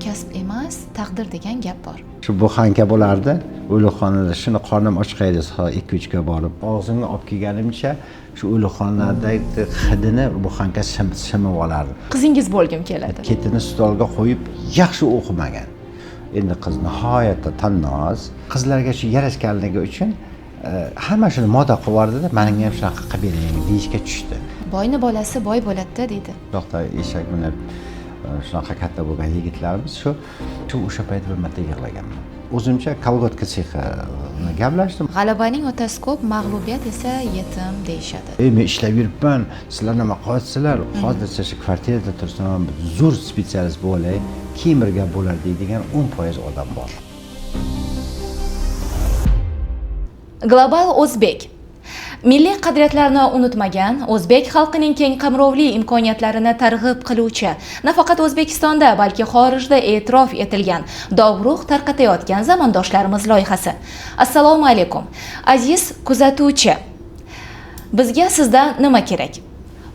kasb emas, taqdir degan gap bor. Shu buxanka bo'lardi, o'likxonada shuni qornim ochqaydi, soat 2-3 ga borib og'zimga olib kelganimcha shu o'likxonadagi hidini buxanka shimib olardi. Qizingiz bo'lgim keladi. Ketini stolga qo'yib yaxshi o'qimagan. Endi qiz nihoyatda tannoz, qizlarga shu yarashganligi uchun hamma shuni moda qilib yubordida, menga ham shunaqa qilib bering deyishga tushdi. Boyni bolasi boy bo'ladi-da deydi. To'xta, eshak minib shunaqa katta bo'lgan yigitlarimiz shu o'sha payt bir marta yig'laganman. O'zimcha kolgotka sexini gaplashdim. G'alabaning otasi ko'p, mag'lubiyat esa yetim deyishadi. Men ishlab yuribman, sizlar nima qilyapsizlar? Hozircha shu kvartirada tursam, zo'r spetsialist bo'lay, keyin bir gap bo'lar deydigan 10% odam bor. Global o'zbek. Milliy qadriyatlarni unutmagan, o'zbek xalqining keng qamrovli imkoniyatlarini targ'ib qiluvchi, nafaqat O'zbekistonda, balki xorijda e'tirof etilgan, dovruq tarqatayotgan zamondoshlarimiz loyihasi. Assalomu alaykum. Aziz kuzatuvchi. Bizga sizdan nima kerak?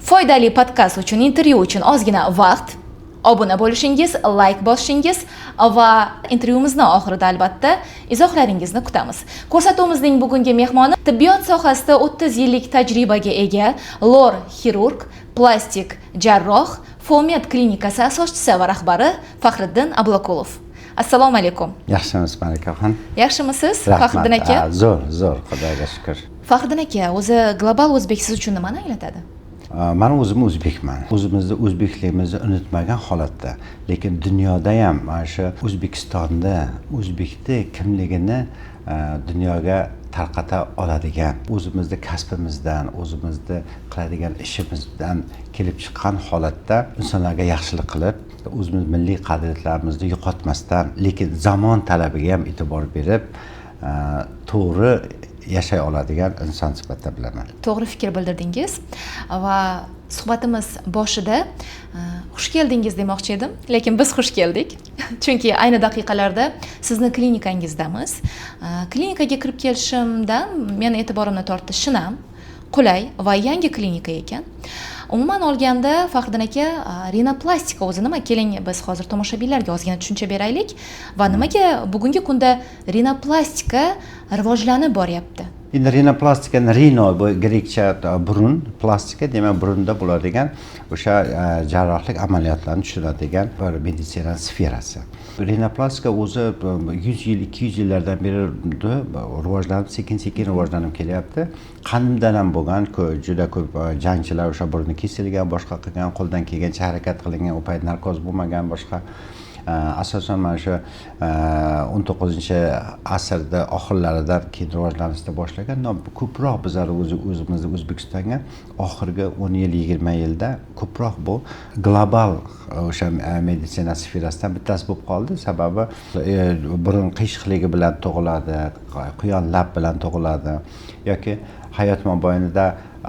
Foydali podkast uchun, intervyu uchun ozgina vaqt, obuna bo'lishingiz, like bosishingiz va intervyumizni oxirida albatta izohlaringizni kutamiz. Ko'rsatuvimizning bugungi mehmoni tibbiyot sohasida 30 yillik tajribaga ega lor xirurg, plastik jarroh, Fomed klinikasi asoschisi va rahbari Faxriddin Abloqulov. Assalomu alaykum. Yaxshimisiz, Malikaxon? Yaxshimisiz, Faxriddin aka? Zo'r, zo'r, Xudoga shukr. Faxriddin aka, o'zi global o'zbek siz uchun nimani anglatadi? Man o'zim o'zbekman. O'zimizni o'zbekligimizni unutmagan holatda, lekin dunyoda ham mana shu O'zbekistonda o'zbekni kimligini dunyoga tarqata oladigan, o'zimizni kasbimizdan, o'zimizni qiladigan ishimizdan kelib chiqqan holatda insonlarga yaxshilik qilib, o'zimiz milliy qadriyatlarimizni yo'qotmasdan, lekin zamon talabiga ham e'tibor berib, to'g'ri yashay oladigan inson sifatida bilaman. To'g'ri fikr bildirdingiz va suhbatimiz boshida xush keldingiz demoqchi edim, lekin biz xush keldik. Chunki ayni daqiqalarda sizni klinikangizdamiz. Klinikaga kirib kelishimdan meni e'tiborimni tortdi shinam, qulay va yangi klinika ekan. Umuman olganda Faxriddin aka, rinoplastika o'zi nima? Keling, biz hozir tomoshabinlarga ozgina tushuncha beraylik va nimaga bugungi kunda rinoplastika rivojlanib boryapti? Endi rinoplastikani rino bu grekcha burun, plastika demak burunda bo'ladigan o'sha jarrohlik amaliyotlarini tushunadigan bir meditsina sferasi. Rinoplastika o'zi 100 yil, 200 yillardan beri rivojlanib, sekin-sekin rivojlanib kelyapti. Qadimdan ham bo'lgan juda ko'p jangchilar o'sha burni kesilgan, boshqa qilgan, qo'ldan kelgancha harakat qilingan, u payt narkoz bo'lmagan, boshqa. Asosan mana shu 19-asrda oxirlaridan keyin rivojlanishni boshlagan. Ko'proq bizlar o'zimizni O'zbekistonga oxirgi 10 yil, 20 yilda ko'proq bu global o'sha meditsina sferasidan bittasi bo'lib qoldi. Sababi burun qiyshiqligi bilan tug'iladi, quyon lab bilan tug'iladi yoki hayot mobaynida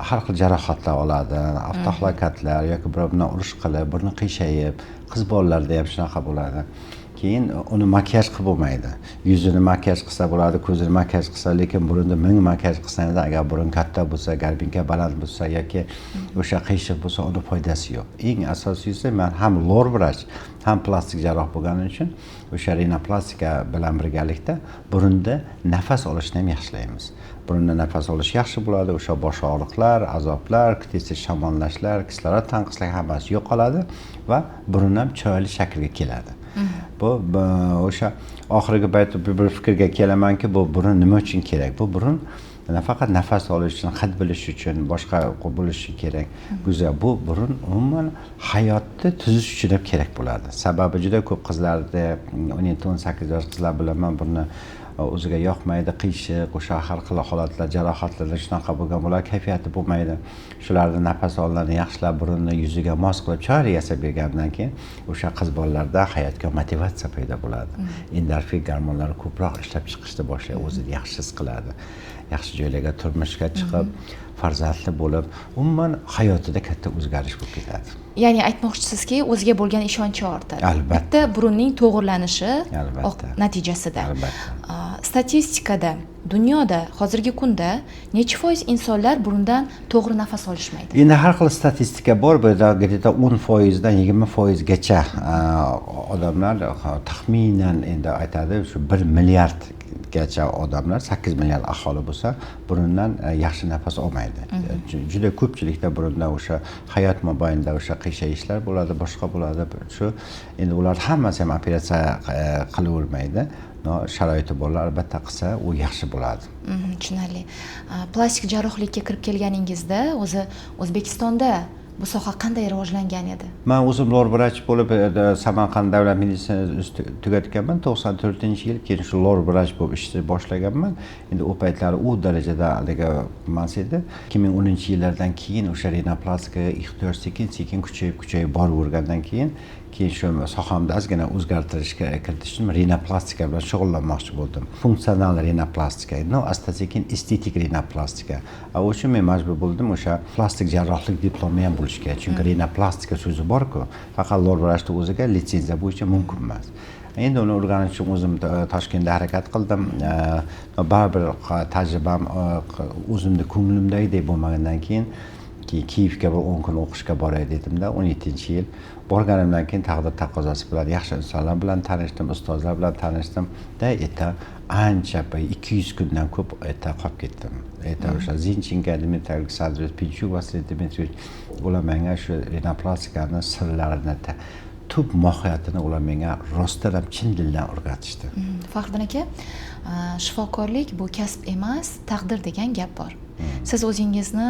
har xil jarohatlar oladi, avtohalokatlar yoki birov bilan urush qilib, burni qiyshayib, qiz bolalarda ham shunaqa bo'ladi. Keyin uni makiyaj qilib bo'lmaydi. Yuzini makiyaj qilsa bo'ladi, ko'zini makiyaj qilsa, lekin burunda ming makiyaj qilsangiz, agar burun katta bo'lsa, garbinka baland bo'lsa yoki o'sha qiyshiq bo'lsa, uni foydasi yo'q. Eng asosiysi, men ham lor vrach, ham plastik jarroh bo'lganim uchun o'sha rinoplastika bilan birgalikda burunda nafas olishni ham yaxshilaymiz. Burunda nafas olish yaxshi bo'ladi, o'sha bosh og'riqlar, azoblar, tez-tez shamollashlar, kislorod tanqislik hammasi yo'qoladi va burun ham chiroyli shaklga keladi. Bu o'sha oxirgi payt bir fikrga kelamanki, bu burun nima uchun kerak? Bu burun nafaqat nafas olish uchun, hid bilish uchun, boshqa bo'lishi kerak. Go'zal, bu burun umuman hayotni tuzish uchun ham kerak bo'ladi. Sababi juda ko'p qizlarda, 17-18 yosh qizlar bilaman, burni o'ziga yoqmaydi, qiyshiq, o'sha har xil holatlar, jarohatlardan shunaqa bo'lgan, bular kayfiyati bo'lmaydi. Shularni nafas olishini yaxshilab, burunni yuziga mos qilib, chiroyli yasab bergandan keyin o'sha qiz bolalarda hayotga motivatsiya paydo bo'ladi. Endorfin gormonlari ko'proq ishlab chiqishni boshlaydi, o'zini yaxshi his qiladi. Yaxshi joylarga turmushga chiqib, farzandli bo'lib, umuman hayotida katta o'zgarish bo'lib ketadi. Ya'ni aytmoqchisizki, o'ziga bo'lgan ishonchi ortadi. Albatta. Bitta burunning to'g'irlanishi natijasida. Albatta. Statistikada dunyoda hozirgi kunda necha foiz insonlar burundan to'g'ri nafas olishmaydi? Endi har xil statistika bor, bu yerda где-то 10% dan 20% gacha odamlar taxminan endi aytadi, shu 1 milliardgacha odamlar, 8 milliard aholi bo'lsa, burundan yaxshi nafas olmaydi. Juda ko'pchilikda burundan o'sha hayot mobaynida o'sha qiyshayishlar bo'ladi, boshqa bo'ladi. Shu endi ular hammasi ham operatsiya qilavermaydi. Sharoiti borlar albatta qilsa u yaxshi bo'ladi. Tushunarli. Plastik jarrohlikka kirib kelganingizda o'zi O'zbekistonda bu soha qanday rivojlangan edi? Men o'zim lor vrach bo'lib Samarqand davlat meditsina institutini tugatganman 94-yil, keyin shu lor vrach bo'lib ishni boshlaganman. Endi u paytlari u darajada haligi emas edi. 2010-yillardan keyin o'sha rinoplastikaga ehtiyoj sekin-sekin kuchayib boravergandan keyin shu sohamda ozgina o'zgartirishga kiritish uchun rinoplastika bilan shug'ullanmoqchi bo'ldim. Funksional rinoplastika, asta-sekin estetik rinoplastika. U uchun men majbur bo'ldim o'sha plastik jarrohlik diplomi ham bo'lishi kerak. Chunki rinoplastika so'zi bor-ku, faqat lor vrachni o'ziga litsenziya bo'yicha mumkin emas. Endi uni o'rganish uchun o'zim Toshkentda harakat qildim. Baribir tajribam o'zimni ko'nglimdagidek bo'lmagandan keyin Kiyevga bir 10 kun o'qishga boray dedimda, 17-yil borganimdan keyin taqdir taqozosi bilan yaxshi insonlar bilan tanishdim, ustozlar bilan tanishdim. Da erta ancha 200 kundan ko'p erta qolib ketdim. Erta o'sha Zinchenko Dmitriy Aleksandrovich, Pinchuk Vasiliy Dmitrievich, ular menga shu rinoplastikani sirlarini, tub mohiyatini ular menga rostdan ham chin dildan o'rgatishdi. Faxriddin aka, shifokorlik bu kasb emas, taqdir degan gap bor. Siz o'zingizni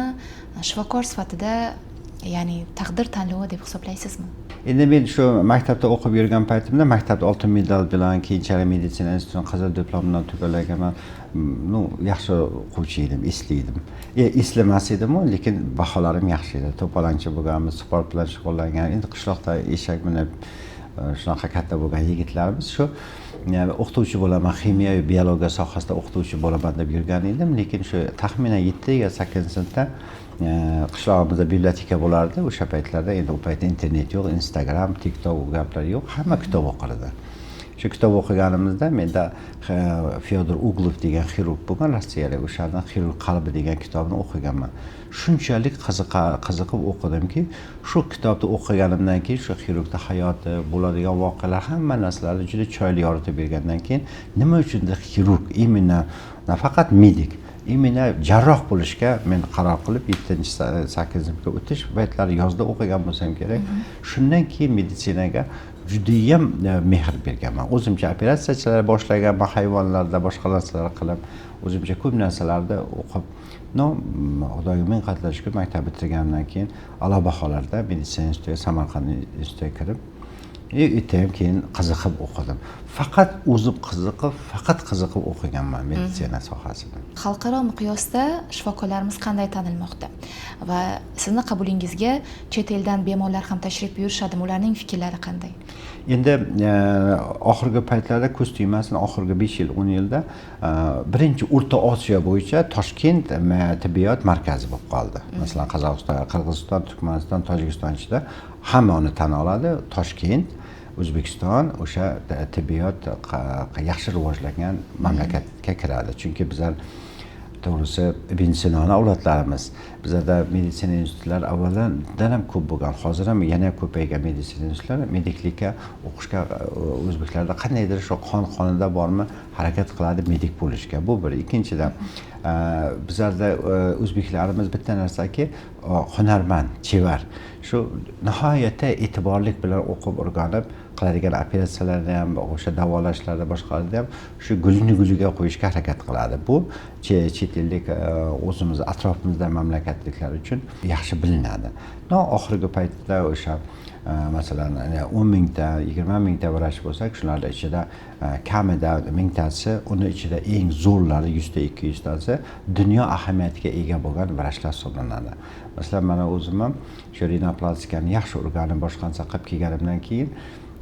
shifokor sifatida, ya'ni taqdir tanlovi deb hisoblaysizmi? Endi men shu maktabda o'qib yurgan paytimda maktabda oltin medal bilan, keyinchalik meditsina institutini qizil diplom bilan tugallaganman. Yaxshi o'quvchi edim, esli edim. Eslimas edim-u, lekin baholarim yaxshi edi. To'polangchi bo'lganmiz, sport bilan shug'ullangan. Endi qishloqda eshak minib, shunaqa katta bo'lgan yigitlarimiz. Shu o'qituvchi bo'laman, ximiya va biologiya sohasida o'qituvchi bo'laman deb yurgan edim, lekin shu taxminan 7 yo 8 sinfda qishlog'imizda biblioteka bo'lardi. O'sha paytlarda, endi u paytda internet yo'q, Instagram, TikTok u gaplar yo'q, hamma kitob o'qirdi. Shu kitob o'qiganimizda menda Fyodor Uglov degan xirurg bo'lgan, rossiyalik, o'shani Xirurg qalbi degan kitobini o'qiganman. Shunchalik qiziqib o'qidimki, shu kitobni o'qiganimdan keyin shu xirurgning hayoti, bo'ladigan voqealar, hamma narsalarni juda chiroyli yoritib bergandan keyin nima uchundir xirurg, именно nafaqat medik, именно jarroh bo'lishga men qaror qilib 7-, 8 sinfga o'tish paytlari yozda o'qigan bo'lsam kerak. Shundan keyin meditsinaga judayam mehr berganman. O'zimcha operatsiyalar boshlaganman, hayvonlarda boshqa narsalar qilib, o'zimcha ko'p narsalarni o'qib, Xudoga ming qatla shukr, maktab bitirganimdan keyin a'lo baholarda meditsina institutiga, Samarqand institutiga kirib, erta ham keyin qiziqib o'qidim. Faqat o'zim qiziqib, faqat qiziqib o'qiganman meditsina sohasida. Xalqaro miqyosda shifokorlarimiz qanday tanilmoqda? Va sizni qabulingizga chet eldan bemorlar ham tashrif buyurishadimi? Ularning fikrlari qanday? Endi oxirgi paytlarda ko'z tegmasin, oxirgi 5 yil, 10 yilda birinchi O'rta Osiyo bo'yicha Toshkent tibbiyot markazi bo'lib qoldi. Masalan, Qozog'iston, Qirg'iziston, Turkmaniston, Tojikiston ichida hamma uni tan oladi. Toshkent, O'zbekiston o'sha tibbiyot yaxshi rivojlangan mamlakatga kiradi. Chunki bizlar to'g'risi Ibn Sinoni avlodlarimiz. Bizlarda meditsina institutlari avvaldan ham ko'p bo'lgan, hozir ham yana ko'paygan meditsina institutlari. Mediklikka o'qishga o'zbeklarda qandaydir shu qon qonida bormi, harakat qiladi medik bo'lishga. Bu bir. Ikkinchidan, bizlarda o'zbeklarimiz bitta narsaki, hunarmand, chevar. Shu nihoyatda e'tiborlik bilan o'qib o'rganib qiladigan operatsiyalarni ham, o'sha davolashlarda, boshqalarda ham shu gulni guliga qo'yishga harakat qiladi. Bu chet ellik, o'zimiz atrofimizda mamlakatliklar uchun yaxshi bilinadi. Oxirgi paytda o'sha masalan, 10 mingta, 20 mingta vrach bo'lsak, shularning ichida kamida mingtasi, uni ichida eng zo'rlari 100 ta, 200 tasi dunyo ahamiyatiga ega bo'lgan vrachlar hisoblanadi. Masalan, mana o'zim ham shu rinoplastikani yaxshi o'rganib, boshqa narsa qilib kelganimdan keyin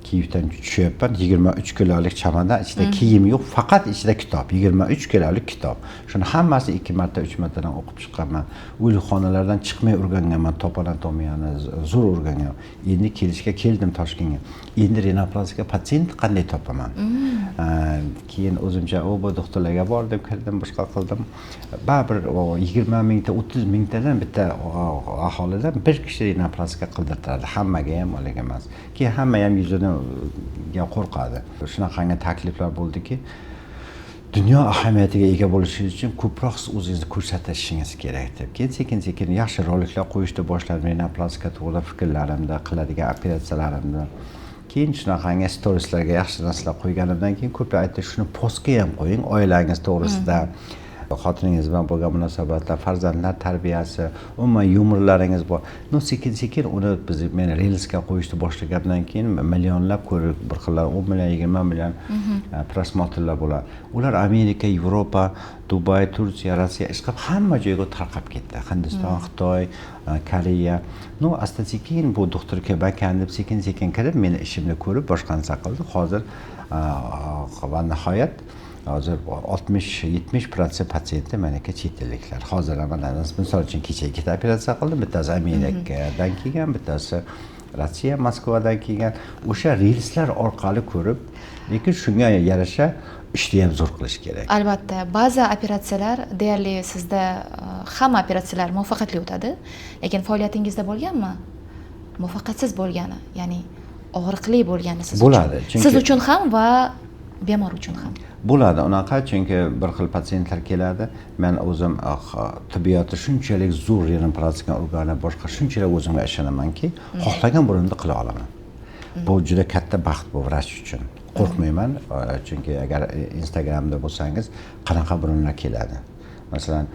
Kiyevdan tushyapman, 23 kilolik chamadon, ichida kiyim yo'q, faqat ichida kitob, 23 kilolik kitob. Shuni hammasi 2 marta, 3 martadan o'qib chiqqanman. O'likxonalardan chiqmay o'rganganman, top anatomiyani zo'r o'rganganman. Endi kelishga keldim Toshkentga. Endi rinoplastika patsient qanday topaman? Keyin o'zimcha u bu doktorlarga bordim, kirdim, boshqa qildim. Baribir 20 mingta, 30 mingtadan bitta aholidan bir kishi rinoplastika qildirtiradi, hammaga ham haligi emas. Keyin hamma ham yuzini qo'rqadi. Shunaqangi takliflar bo'ldiki, dunyo ahamiyatiga ega bo'lishingiz uchun ko'proq siz o'zingizni ko'rsatishingiz kerak deb. Keyin sekin sekin yaxshi roliklar qo'yishni boshladim, rinoplastika to'g'ri fikrlarimda, qiladigan operatsiyalarimda. Keyin shunaqangi storieslarga yaxshi narsalar qo'yganimdan keyin ko'plar aytdi, shuni postga ham qo'ying, oilangiz to'g'risida, xotiningiz bilan bo'lgan munosabatlar, farzandlar tarbiyasi, umuman yumorlaringiz bor. No, sekin sekin uni biz men reelsga qo'yishni boshlagandan keyin millionlab ko'rib, bir xillar 10 million, 20 million просмотр lar bo'ladi. Ular Amerika, Yevropa, Dubay, Turkiya, Rossiya, ishqilib hamma joyga tarqab ketdi. Hindiston, Xitoy, Koreya. No, asta sekin bu doktor ekan deb sekin sekin kirib, meni ishimni ko'rib boshqa narsa qildi. Hozir va nihoyat hozir 60-70% patsienti maniki chet elliklar. Hozir mana misol uchun kecha ikkita operatsiya qildim, bittasi Amerikadan kelgan, bittasi Rossiya, Moskvadan kelgan. O'sha reelslar orqali ko'rib, lekin shunga yarasha ishni ham zo'r qilish kerak. Albatta, ba'zi operatsiyalar deyarli sizda hamma operatsiyalar muvaffaqiyatli o'tadi, lekin faoliyatingizda bo'lganmi muvaffaqiyatsiz bo'lgani, ya'ni og'riqli bo'lgani siz uchun? Bo'ladi, chunki siz uchun ham va bemor uchun ham. Bo'ladi unaqa, chunki bir xil patsientlar keladi. Men o'zim tibbiyotda shunchalik zo'r rinoplastikani o'rganib, boshqa shunchalik o'zimga ishonamanki, xohlagan burunni qila olaman. Bu juda katta baxt bu vrach uchun. Qo'rqmayman, chunki agar Instagramda bo'lsangiz, qanaqa burunlar keladi. Masalan,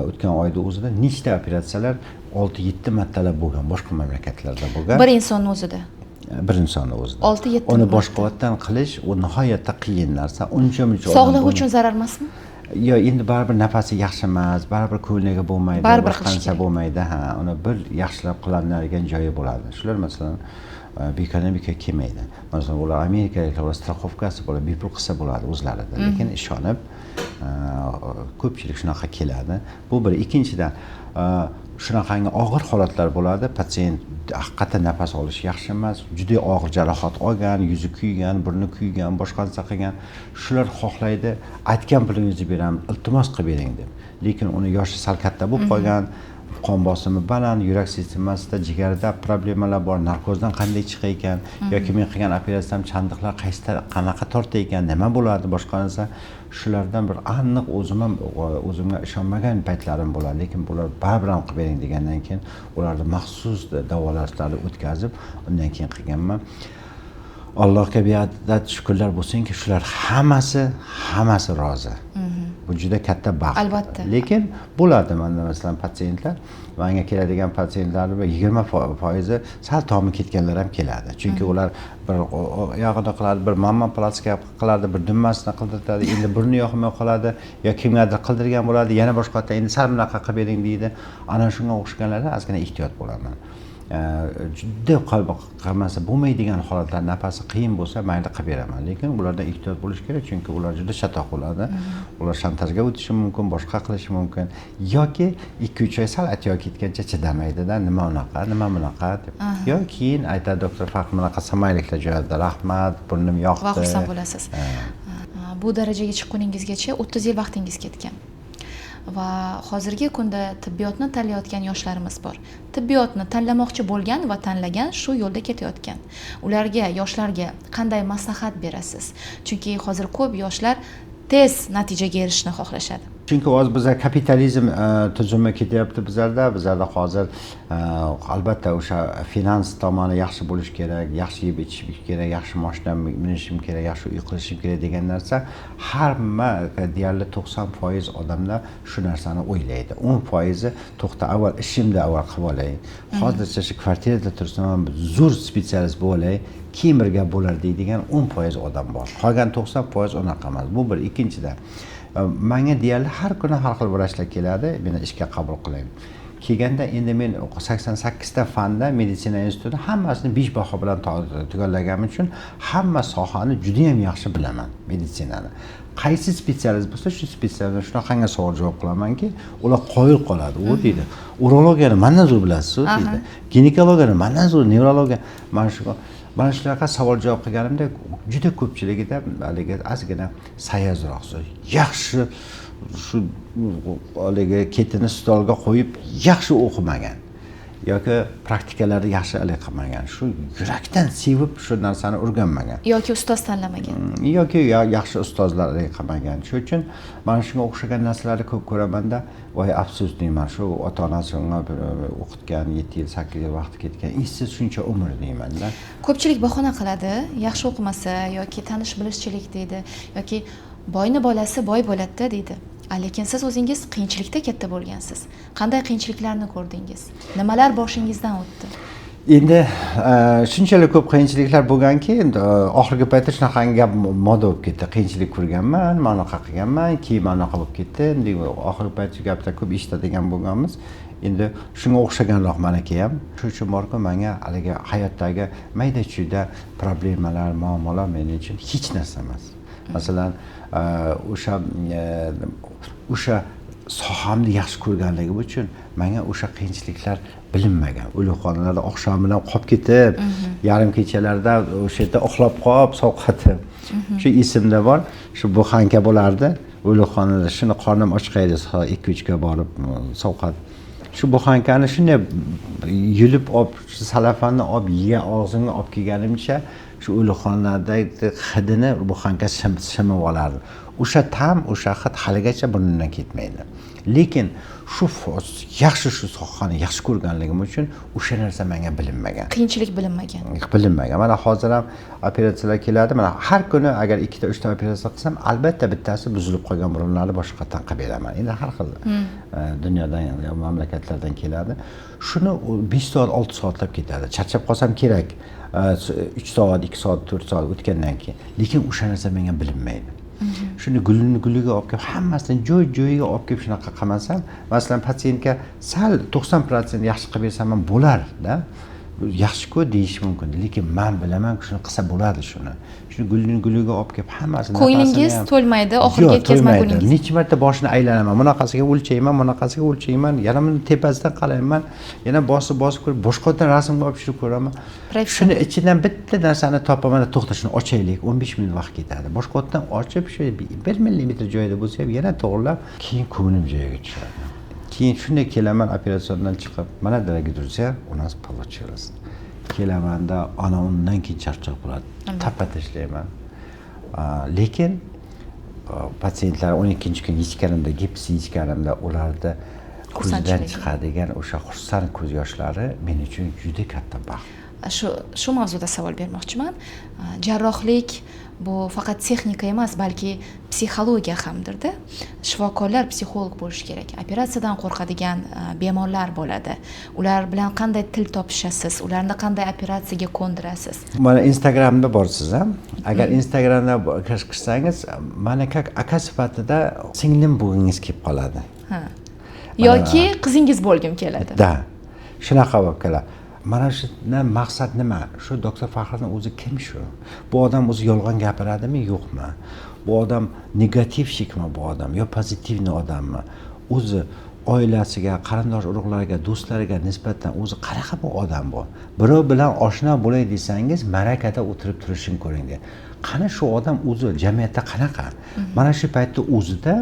o'tgan oyda o'zida nechta operatsiyalar 6-7 martalab bo'lgan, boshqa mamlakatlarda bo'lgan. Bir insonning o'zida. Bir insonni o'zida. 6-7 Uni marta. boshqa qilish u nihoyatda qiyin narsa. Uncha muncha Sog'lig'i uchun zarar emasmi? Yo, endi baribir nafasi yaxshi emas, baribir ko'ngliga bo'lmaydi, baribir boshqa qilish narsa kerak. bo'lmaydi. Ha, uni bir yaxshilab qilinadigan joyi bo'ladi. Shular masalan bekordan bekor kelmaydi. Masalan, ular amerikaliklar, ular страховка si bo'ladi, bepul qilsa bo'ladi o'zlarida. Lekin ishonib ko'pchilik shunaqa keladi. Bu bir. Ikkinchidan, shunaqangi og'ir holatlar bo'ladi. Patsient haqiqatdan nafas olishi yaxshi emas, juda og'ir jarohat olgan, yuzi kuygan, burni kuygan, boshqa narsa qilgan. Shular xohlaydi, aytgan pulingizni beramiz, iltimos qilib bering deb. Lekin uni yoshi sal katta bo'lib qolgan, qon bosimi baland, yurak sistemasida, jigarda problemalar bor, narkozdan qanday chiqar ekan, yoki men qilgan operatsiyam chandiqlar qaysi qanaqa tortar ekan, nima bo'ladi, boshqa narsa. Shulardan bir aniq o'zim ham o'zimga ishonmagan paytlarim bo'ladi, lekin bular baribir ham qilib bering degandan keyin ularni maxsus davolashlarni o'tkazib, undan keyin qilganman. Allohga beadad shukrlar bo'lsinki, shular hammasi rozi. Bu juda katta baxt. Albatta. Lekin bo'ladi mana masalan patsientlar, manga keladigan patsientlarni bir 20% sal tomi ketganlar ham keladi. Chunki ular bir oyog'ini qiladi, bir mammoplastika qiladi, bir dummasini qildiradi, endi burni yoqmay qoladi, yo kimgadir qildirgan bo'ladi, yana boshqa endi sal bunaqa qilib bering deydi. Ana shunga o'xshaganlarda ozgina ehtiyot bo'laman. Juda qalbi qilmasa bo'lmaydigan holatlar, nafasi qiyin bo'lsa mayli qilib beraman, lekin ulardan ehtiyot bo'lish kerak, chunki ular juda chatoq bo'ladi. Ular shantajga o'tishi mumkin, boshqa qilishi mumkin, yoki 2-3 oy sal atyoq ketgancha chidamaydida, nima unaqa, nima bunaqa deb. Yo keyin aytadi, doktor Faxr bunaqa samayliklar joyida, rahmat, burnim yoqdi. Va xursand bo'lasiz. Bu darajaga chiqquningizgacha 30 yil vaqtingiz ketgan. Va hozirgi kunda tibbiyotni tanlayotgan yoshlarimiz bor. Tibbiyotni tanlamoqchi bo'lgan va tanlagan, shu yo'lda ketayotgan. Ularga, yoshlarga qanday maslahat berasiz? Chunki hozir ko'p yoshlar tez natijaga erishishni xohlashadi. Chunki hozir bizlar kapitalizm tuzumi ketyapti bizlarda. Bizlarda hozir albatta o'sha finans tomoni yaxshi bo'lishi kerak, yaxshi yeb ichishim kerak, yaxshi mashina minishim kerak, yaxshi uy qilishim kerak degan narsa hamma deyarli 90% odamlar shu narsani o'ylaydi. 10% to'xta, avval ishimni avval qilib olay. Hozircha shu kvartirada tursam ham zo'r spetsialist bo'lib olay, keyin bir gap bo'lar deydigan 10% odam bor. Qolgan 90% unaqa emas. Bu bir. Ikkinchidan, manga deyarli har kuni har xil vrachlar keladi, meni ishga qabul qiling. Kelganda endi men 88 ta fanda meditsina institutida hammasini 5 baho bilan tugallaganim uchun hamma sohani juda ham yaxshi bilaman, meditsinani. Qaysi spetsialist bo'lsa, shu spetsialistdan shunaqangi savol javob qilamanki, ular qoyil qoladi. U deydi, urologiyani mandan zo'r bilasiz, u deydi. Ginekologiyani mandan zo'r, nevrologiya. Mana shu Mana shunaqa savol javob qilganimda juda ko'pchiligida haligi ozgina sayozroq, yaxshi shu haligi ketini stolga qo'yib yaxshi o'qimagan yoki praktikalarni yaxshi haligi qilmagan, shu yurakdan sevib shu narsani o'rganmagan yoki ustoz tanlamagan, yoki yaxshi ustozlar haligi qilmagan. Shuning uchun mana shunga o'xshagan narsalarni ko'p ko'ramanda, voy afsus deyman, shu ota onasi unga o'qitgan, 7 yil 8 yil vaqti ketgan, esiz shuncha umr deymanda. Ko'pchilik bahona qiladi, yaxshi o'qimasa yoki tanish bilishchilik deydi, yoki boyni bolasi boy bo'ladi-da deydi. Lekin siz o'zingiz qiyinchilikda katta bo'lgansiz. Qanday qiyinchiliklarni ko'rdingiz? Nimalar boshingizdan o'tdi? Endi shunchalik ko'p qiyinchiliklar bo'lganki, endi oxirgi paytda shunaqangi gap moda bo'lib ketdi. Qiyinchilik ko'rganman, mana unaqa qilganman, keyin mana unaqa bo'lib ketdi. Endi oxirgi payt shu gapda ko'p eshitadigan bo'lganmiz. Endi shunga o'xshaganroq maniki ham. Shuning uchun borku, menga haligi hayotdagi mayda-chuyda problemalar, muammolar men uchun hech narsa emas. Masalan, o'sha sohamni yaxshi ko'rganligim uchun menga o'sha qiyinchiliklar bilinmagan. O'likxonalarda oqshom bilan qolib ketib, yarim kechalarda o'sha yerda uxlab qolib, sovqotib. Shu esimda bor, shu buxanka bo'lardi. O'likxonada shuni qornim ochqaydi, soat 2-3 ga borib sovqotib. Shu buxankani shunday yulib olib, shu salafanni olib yegan og'zimga olib kelganimcha shu o'likxonadagi hidini buxanka shimib olardi. O'sha ta'm, o'sha hid haligacha burnimdan ketmaydi. Lekin shu yaxshi shu sohani yaxshi ko'rganligim uchun o'sha narsa menga bilinmagan. Qiyinchilik bilinmagan. Bilinmagan. Mana hozir ham operatsiyalar keladi. Mana har kuni agar 2 ta 3 ta operatsiya qilsam, albatta bittasi buzilib qolgan burunlarni boshqatdan qilib beraman. Endi har xil dunyodan, mamlakatlardan keladi. Shuni 5 soat, 6 soatlab ketadi. Charchab qolsam kerak. 3 soat, 2 soat, 4 soat o'tgandan keyin. Lekin o'sha narsa menga bilinmaydi. Shuni gulini guliga olib kelib, hammasini joy-joyiga olib kelib shunaqa qilmasam, masalan, patsientga sal 90% yaxshi qilib bersam ham bo'lar-da. Yaxshi-ku deyish mumkin, lekin men bilaman, shuni qilsa bo'ladi shuni. Shuni gulini guliga olib kelib hammasini ko'nglingiz to'lmaydi, oxiriga yetkazmaguningiz. Necha marta boshini aylanaman, bunaqasiga o'lchayman, bunaqasiga o'lchayman, yana buni tepasidan qarayman, yana bosib ko'rib, boshqadan rasmga olib tushirib ko'raman. Shuni ichidan bitta narsani topaman, to'xta, shuni ochaylik, 15 minut vaqt ketadi. Boshqadan ochib, shu 1 millimetr joyida bo'lsa ham yana to'g'rilab, keyin ko'nglim joyiga tushadi. Keyin shunday kelaman operatsiyadan chiqib, mana дорогие друзья, у нас получилось. Kelamanda ana undan keyin charchoq bo'ladi. Tapa tashlayman. Lekin patsientlar 12-kun yechganimda, gips yechganimda ularda ko'zidan chiqadigan o'sha xursand ko'z yoshlari men uchun juda katta baxt. Shu mavzuda savol bermoqchiman. Jarrohlik bu faqat texnika emas, balki psixologiya hamdir-da. Shifokorlar psixolog bo'lishi kerak. Operatsiyadan qo'rqadigan bemorlar bo'ladi. Ular bilan qanday til topishasiz? Ularni qanday operatsiyaga ko'ndirasiz? Mana Instagramda borsiz, ha? Agar Instagramda kirsangiz, mana kak aka sifatida singlim bo'lgingiz kelib qoladi. Ha. Yoki qizingiz bo'lgim keladi. Da. Shunaqa bo'lib keladi. Mana shu maqsad nima? Shu doktor Faxriddin o'zi kim shu? Bu odam o'zi yolg'on gapiradimi, yo'qmi? Bu odam negativshikmi bu odam yo pozitivni odammi? O'zi oilasiga, qarindosh urug'lariga, do'stlariga nisbatan o'zi qanaqa bu odam bu? Birov bilan oshna bo'lay desangiz, ma'rakada o'tirib turishini ko'ring deydi. Qani shu odam o'zi jamiyatda qanaqa? Mana shu paytda o'zida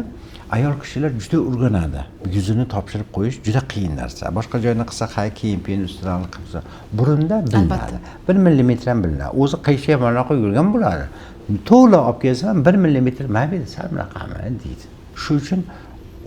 ayol kishilar juda o'rganadi. Yuzini topshirib qo'yish juda qiyin narsa. Boshqa joyni qilsa, ha, keyin peyin ustidan qilsa, burunda bilinadi. 1 millimetr ham bilinadi. O'zi qiyshayib mana yurgan bo'ladi. To'la olib kelsam 1 millimetr mayli, sal bunaqami deydi. Shu uchun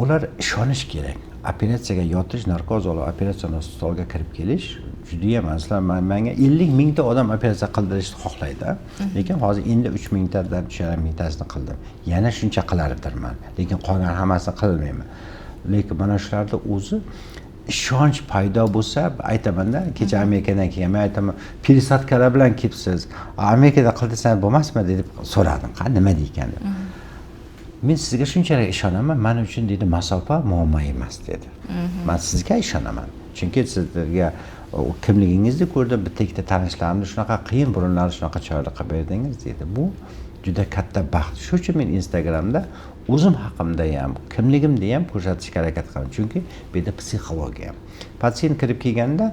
ular ishonish kerak. Operatsiyaga yotish, narkoz olib operatsiyani stolga kirib kelish juda ham, masalan, menga 50 mingta odam operatsiya qildirishni xohlaydi. Lekin hozir endi 3 mingtadan 3,5 mingtasini qildim. Yana shuncha qilardirman. Lekin qolgan hammasini qilmayman. Lekin mana shularda o'zi ishonch paydo bo'lsa, aytamanda, kecha Amerikadan kelgan, men aytaman, пересадкаlar bilan kelibsiz. Amerikada qildirsangiz bo'lmasmi deb so'radim. Qani nima deykan deb. Men sizga shunchalik ishonaman, men uchun dedi masofa muammo emas dedi. Men sizga ishonaman. Chunki sizlarga Kimligingizni ko'rdim, bitta ikkita tanishlarimni shunaqa qiyin burunlarni shunaqa chiroyli qilib berdingiz deydi. Bu juda katta baxt. Shuning uchun men Instagramda o'zim haqimda ham, kimligimni ham ko'rsatishga harakat qilaman. Chunki bu yerda psixologiya. Patsient kirib kelganda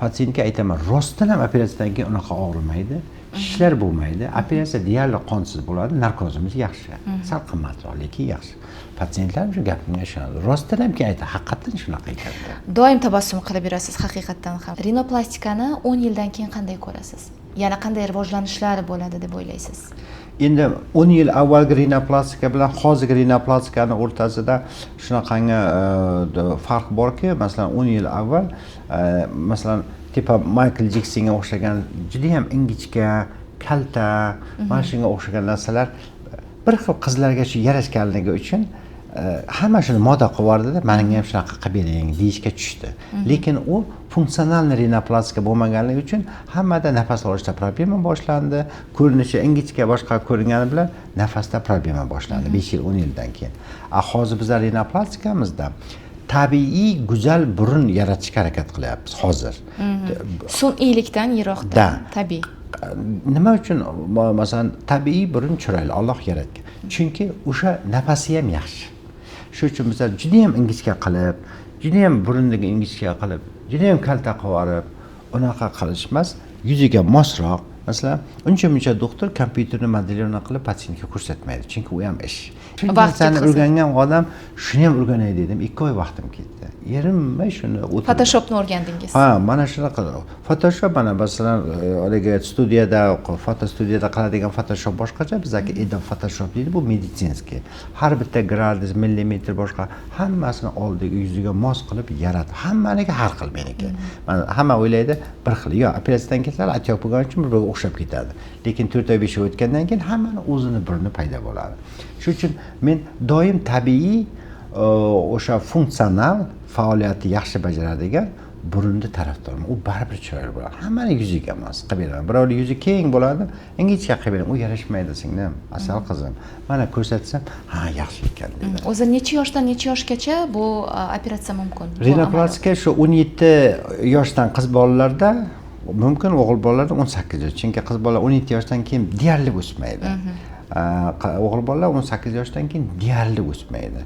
patsientga aytaman, rostdan ham operatsiyadan keyin unaqa og'rimaydi, shishlar bo'lmaydi, operatsiya deyarli qonsiz bo'ladi, narkozimiz yaxshi. Sal qimmatroq, lekin yaxshi. Patsientlar shu gapimga ishonadi. Rostdan ham keyin aytadi, haqiqatdan shunaqa ekan. Doim tabassum qilib yurasiz haqiqatdan ham. Rinoplastikani 10 yildan keyin qanday ko'rasiz? Yana qanday rivojlanishlar bo'ladi deb o'ylaysiz? Endi 10 yil avvalgi rinoplastika bilan hozirgi rinoplastikani o'rtasida shunaqangi farq borki, masalan 10 yil avval masalan tipa Michael Jacksonga o'xshagan juda ham ingichka, kalta, mana shunga o'xshagan narsalar bir xil qizlarga shu yarashganligi uchun hamma shuni moda qilib yubordida, menga ham shunaqa qilib bering deyishga tushdi. Lekin u funksional rinoplastika bo'lmaganligi uchun hammada nafas olishda problema boshlandi. Ko'rinishi ingichka boshqa ko'ringani bilan nafasda problema boshlandi 5 yil 10 yildan keyin. Hozir bizlar rinoplastikamizda tabiiy go'zal burun yaratishga harakat qilyapmiz hozir. Sun'iylikdan yiroqda, tabiiy. Nima uchun masalan tabiiy burun chiroyli, Alloh yaratgan. Chunki o'sha nafasi ham yaxshi. Shuning uchun bizlar juda ham ingichka qilib, juda ham burundagi ingichka qilib, juda ham kalta qilib yuborib, unaqa qilish emas, yuziga mosroq. Masalan, uncha-muncha doktor kompyuterni modelini qilib patsientga ko'rsatmaydi, chunki u ham ish. Shu narsani o'rgangan odam shuni ham o'rganay dedim, 2 oy vaqtim ketdi. Erinmay shuni o'tirdim. Photoshopni o'rgandingiz. Ha, mana shunaqa. Photoshop mana masalan, haligi studiyada, foto studiyada qiladigan Photoshop boshqacha, bizdagi Adobe Photoshop deydi, bu meditsinskiy. Har bitta gradus, millimetr boshqa hammasini oldiga yuziga mos qilib yaratib, hammaniki har xil meniki. Mana hamma o'ylaydi bir xil. Yo'q, operatsiyadan keyin sal atyoq bo'lgani uchun bir-biriga o'xshab ketadi. Lekin 4 oy 5 oy o'tgandan keyin hammani o'zini burni paydo bo'ladi. Shuning uchun men doim tabiiy o'sha funksional faoliyatni yaxshi bajaradigan burunni tarafdorman. U baribir chiroyli bo'ladi. Hammani yuziga emas, qilib beraman. Birovning yuzi keng bo'ladi, ingichka qilib beraman. U yarashmaydi singlim, asal qizim. Mana ko'rsatsam, ha, yaxshi ekan deydi. O'zi necha yoshdan necha yoshgacha bu operatsiya mumkin? Rinoplastika shu 17 yoshdan qiz bolalarda mumkin, o'g'il bolalarda 18 yosh. Chunki qiz bola 17 yoshdan keyin deyarli o'smaydi. O'g'il bolalar 18 yoshdan keyin deyarli o'smaydi.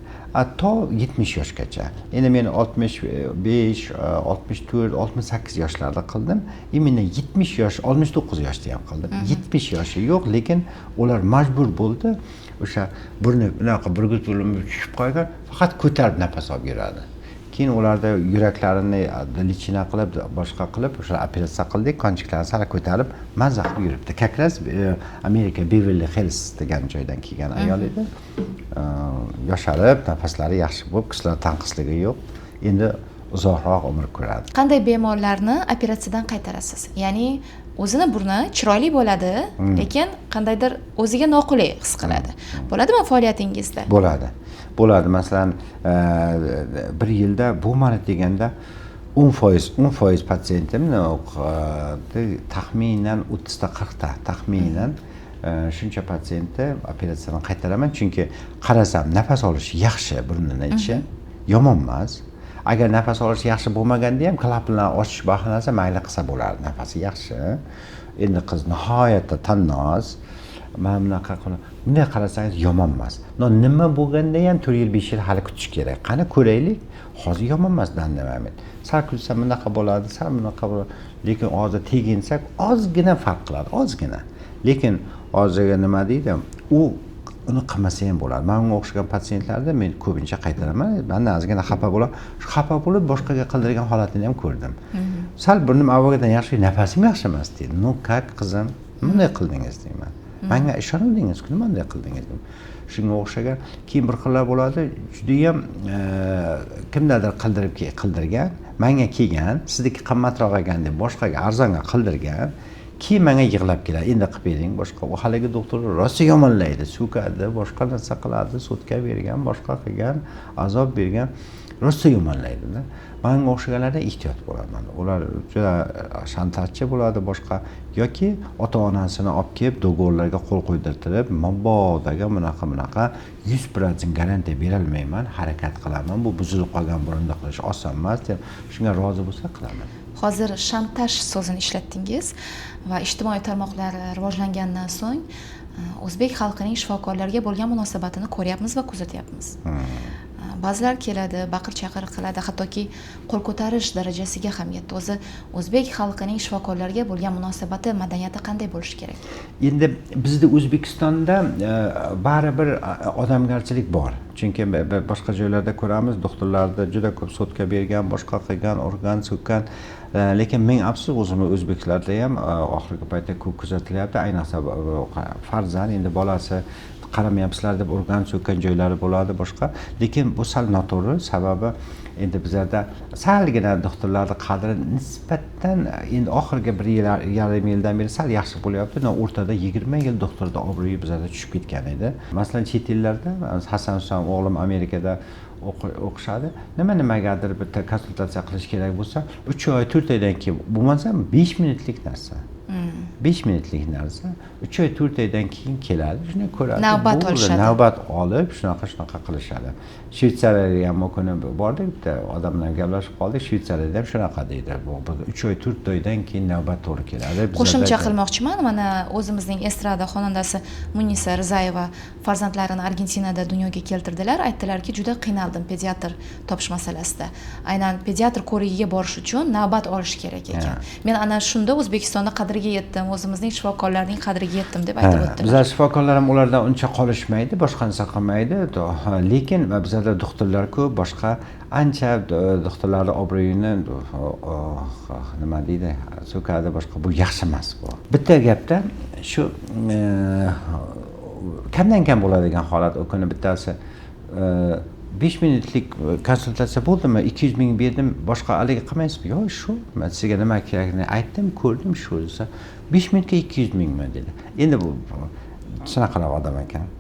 To 70 yoshgacha. Endi men 65, 64, 68 yoshlarda qildim. Именно 70 yosh, 69 yoshda ham qildim. 70 yoshi yo'q, lekin ular majbur bo'ldi. O'sha burni bunaqa burgut bo'lib tushib qolgan, faqat ko'tarib nafas olib yuradi. Keyin ularda yuraklarini lichina qilib, boshqa qilib, o'sha operatsiya qildik, konchiklarni sal ko'tarib, mazza qilib yuribdi. Как раз Amerika Beverly Hills degan joydan kelgan ayol edi. Yosharib, nafaslari yaxshi bo'lib, kislorod tanqisligi yo'q. Endi uzoqroq umr ko'radi. Qanday bemorlarni operatsiyadan qaytarasiz? Ya'ni o'zini burni chiroyli bo'ladi, lekin qandaydir o'ziga noqulay his qiladi. Bo'ladimi faoliyatingizda? Bo'ladi. Bo'ladi. Masalan, bir yilda bo'lmadi deganda 10% patsientimni taxminan 30 ta 40 ta taxminan shuncha patsientni operatsiyadan qaytaraman, chunki qarasam nafas olishi yaxshi, burnini ichi yomon emas. Agar nafas olishi yaxshi bo'lmaganda ham klapanlarni ochish bahonasi mayli qilsa bo'lardi. Nafasi yaxshi. Endi qiz nihoyatda tannoz. Mana bunaqa qilib, bunday qarasangiz yomon emas. No, nima bo'lganda ham 4 yil 5 yil hali kutish kerak. Qani ko'raylik. Hozir yomon emas dandamamen. Sal kulsa bunaqa bo'ladi, sal bunaqa bo'ladi. Lekin hozir teginsak ozgina farq qiladi, ozgina. Lekin hozirgi nima deydi? U uni qilmasa ham bo'ladi. Mana bunga o'xshagan patsientlarni men ko'pincha qaytaraman. Mendan ozgina xafa bo'ladi. Shu xafa bo'lib boshqaga qildirgan holatini ham ko'rdim. Sal burnim avvalgidan yaxshi, nafasim yaxshi emas deydi. Ну как qizim, bunday qildingiz deyman. Menga ishonuvdingiz-ku, nima bunday qildingiz deyman. Shunga o'xshagan keyin bir xillar bo'ladi, judayam kimdadir qildirib qildirgan, menga kelgan, sizniki qimmatroq ekan deb boshqaga arzonga qildirgan, keyin menga yig'lab keladi, endi qilib bering, boshqa. U haligi doktor rosa yomonlaydi, so'kadi, boshqa narsa qiladi, sudga bergan, boshqa qilgan, azob bergan, rosa yomonlaydi-da. Menga o'xshaganlardan ehtiyot bo'laman. Ular juda shantajchi bo'ladi, boshqa yoki ota-onasini olib kelib dogovorlarga qo'l qo'ydirtirib, mabodoga bunaqa 100% garantiya berolmayman, harakat qilaman, bu buzilib qolgan burunda qilish oson emas deb, shunga rozi bo'lsa qilaman. Hozir shantaj so'zini ishlatdingiz va ijtimoiy tarmoqlar rivojlangandan so'ng o'zbek xalqining shifokorlarga bo'lgan munosabatini ko'ryapmiz va kuzatyapmiz. Ba'zilar keladi, baqir-chaqir qiladi, hattoki qo'l ko'tarish darajasiga ham yetdi. O'zi o'zbek xalqining shifokorlarga bo'lgan munosabati, madaniyati qanday bo'lishi kerak? Endi bizda O'zbekistonda baribir odamgarchilik bor. Chunki boshqa joylarda ko'ramiz, doktorlarni juda ko'p sudga bergan, boshqa qilgan, organ so'kkan. Lekin ming afsus, o'zimiz o'zbeklarda ham oxirgi paytda ko'p kuzatilyapti. Ayniqsa farzand endi bolasi qaramayapsizlar deb urgan so'kkan joylari bo'ladi boshqa. Lekin bu sal noto'g'ri, sababi endi bizlarda salgina doktorlarning qadri nisbatan endi oxirgi bir yil, yarim yildan beri sal yaxshi bo'lyapti. No, o'rtada 20 yil doktorda obro'yi bizlarda tushib ketgan edi. Masalan, chet ellarda Hasan Husan o'g'lim Amerikada o'qishadi. Nima-nimagadir bitta konsultatsiya qilish kerak bo'lsa, 3 oy, 4 oydan keyin, bo'lmasa 5 minutlik narsa. 5 minutlik narsa 3 oy, 4 oydan keyin keladi, shuni ko'radi. Navbat olishadi. Navbat olib, shunaqa qilishadi. Shvetsariyaga ham u kuni bordik, bitta odam bilan gaplashib qoldik. Shvetsariyada ham shunaqa deydi. Bu 3 oy, 4 oydan keyin navbat to'g'ri keladi. Qo'shimcha qilmoqchiman, mana o'zimizning estrada xonandasi Munisa Rizayeva farzandlarini Argentinada dunyoga keltirdilar. Aytdilarki, juda qiynaldim pediatr topish masalasida. Aynan pediatr ko'rigiga borish uchun navbat olish kerak ekan. Men ana shunda O'zbekistonda qadriga yetdim, o'zimizning shifokorlarning qadriga yetdim deb aytib o'tdilar. Bizlar shifokorlar ham ulardan uncha qolishmaydi, boshqa narsa qilmaydi. Lekin bizlarda doktorlar ko'p, boshqa ancha doktorlarning obro'yini nima deydi, so'kadi boshqa, bu yaxshi emas bu. Bitta gapda shu kamdan kam bo'ladigan holat. U kuni bittasi 5 minutlik konsultatsiya bo'ldimi, 200 ming berdim, boshqa haligi qilmaysizmi? Yo'q, shu men sizga nima kerakini aytdim, ko'rdim, shu desa 5 minutga 200 mingmi dedi. Endi bu shunaqaroq odam ekan.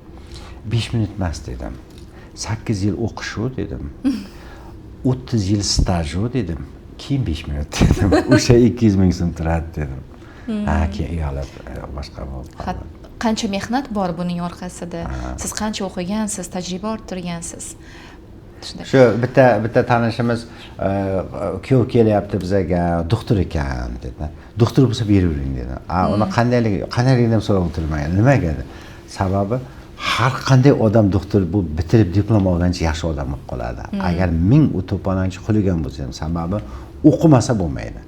5 minut emas dedim. 8 yil o'qishu dedim. 30 yil staj dedim. Keyin 5 minut dedim. O'sha 200 ming so'm turadi dedim. Ha, keyin uyalib boshqa bo'lib qoldi. Qancha mehnat bor buning orqasida. Siz qancha o'qigansiz, tajriba orttirgansiz. Shunday. Shu bitta tanishimiz kuyov kelyapti bizaga, doktor ekan dedi. Doktor bo'lsa beravering dedi. Uni qandayligini ham so'rab o'tirmagan. Nimaga dedi? Sababi har qanday odam doktor bu bitirib diplom olgancha yaxshi odam bo'lib qoladi. Agar ming to'polonchi xuligan bo'lsa ham, sababi o'qimasa bo'lmaydi.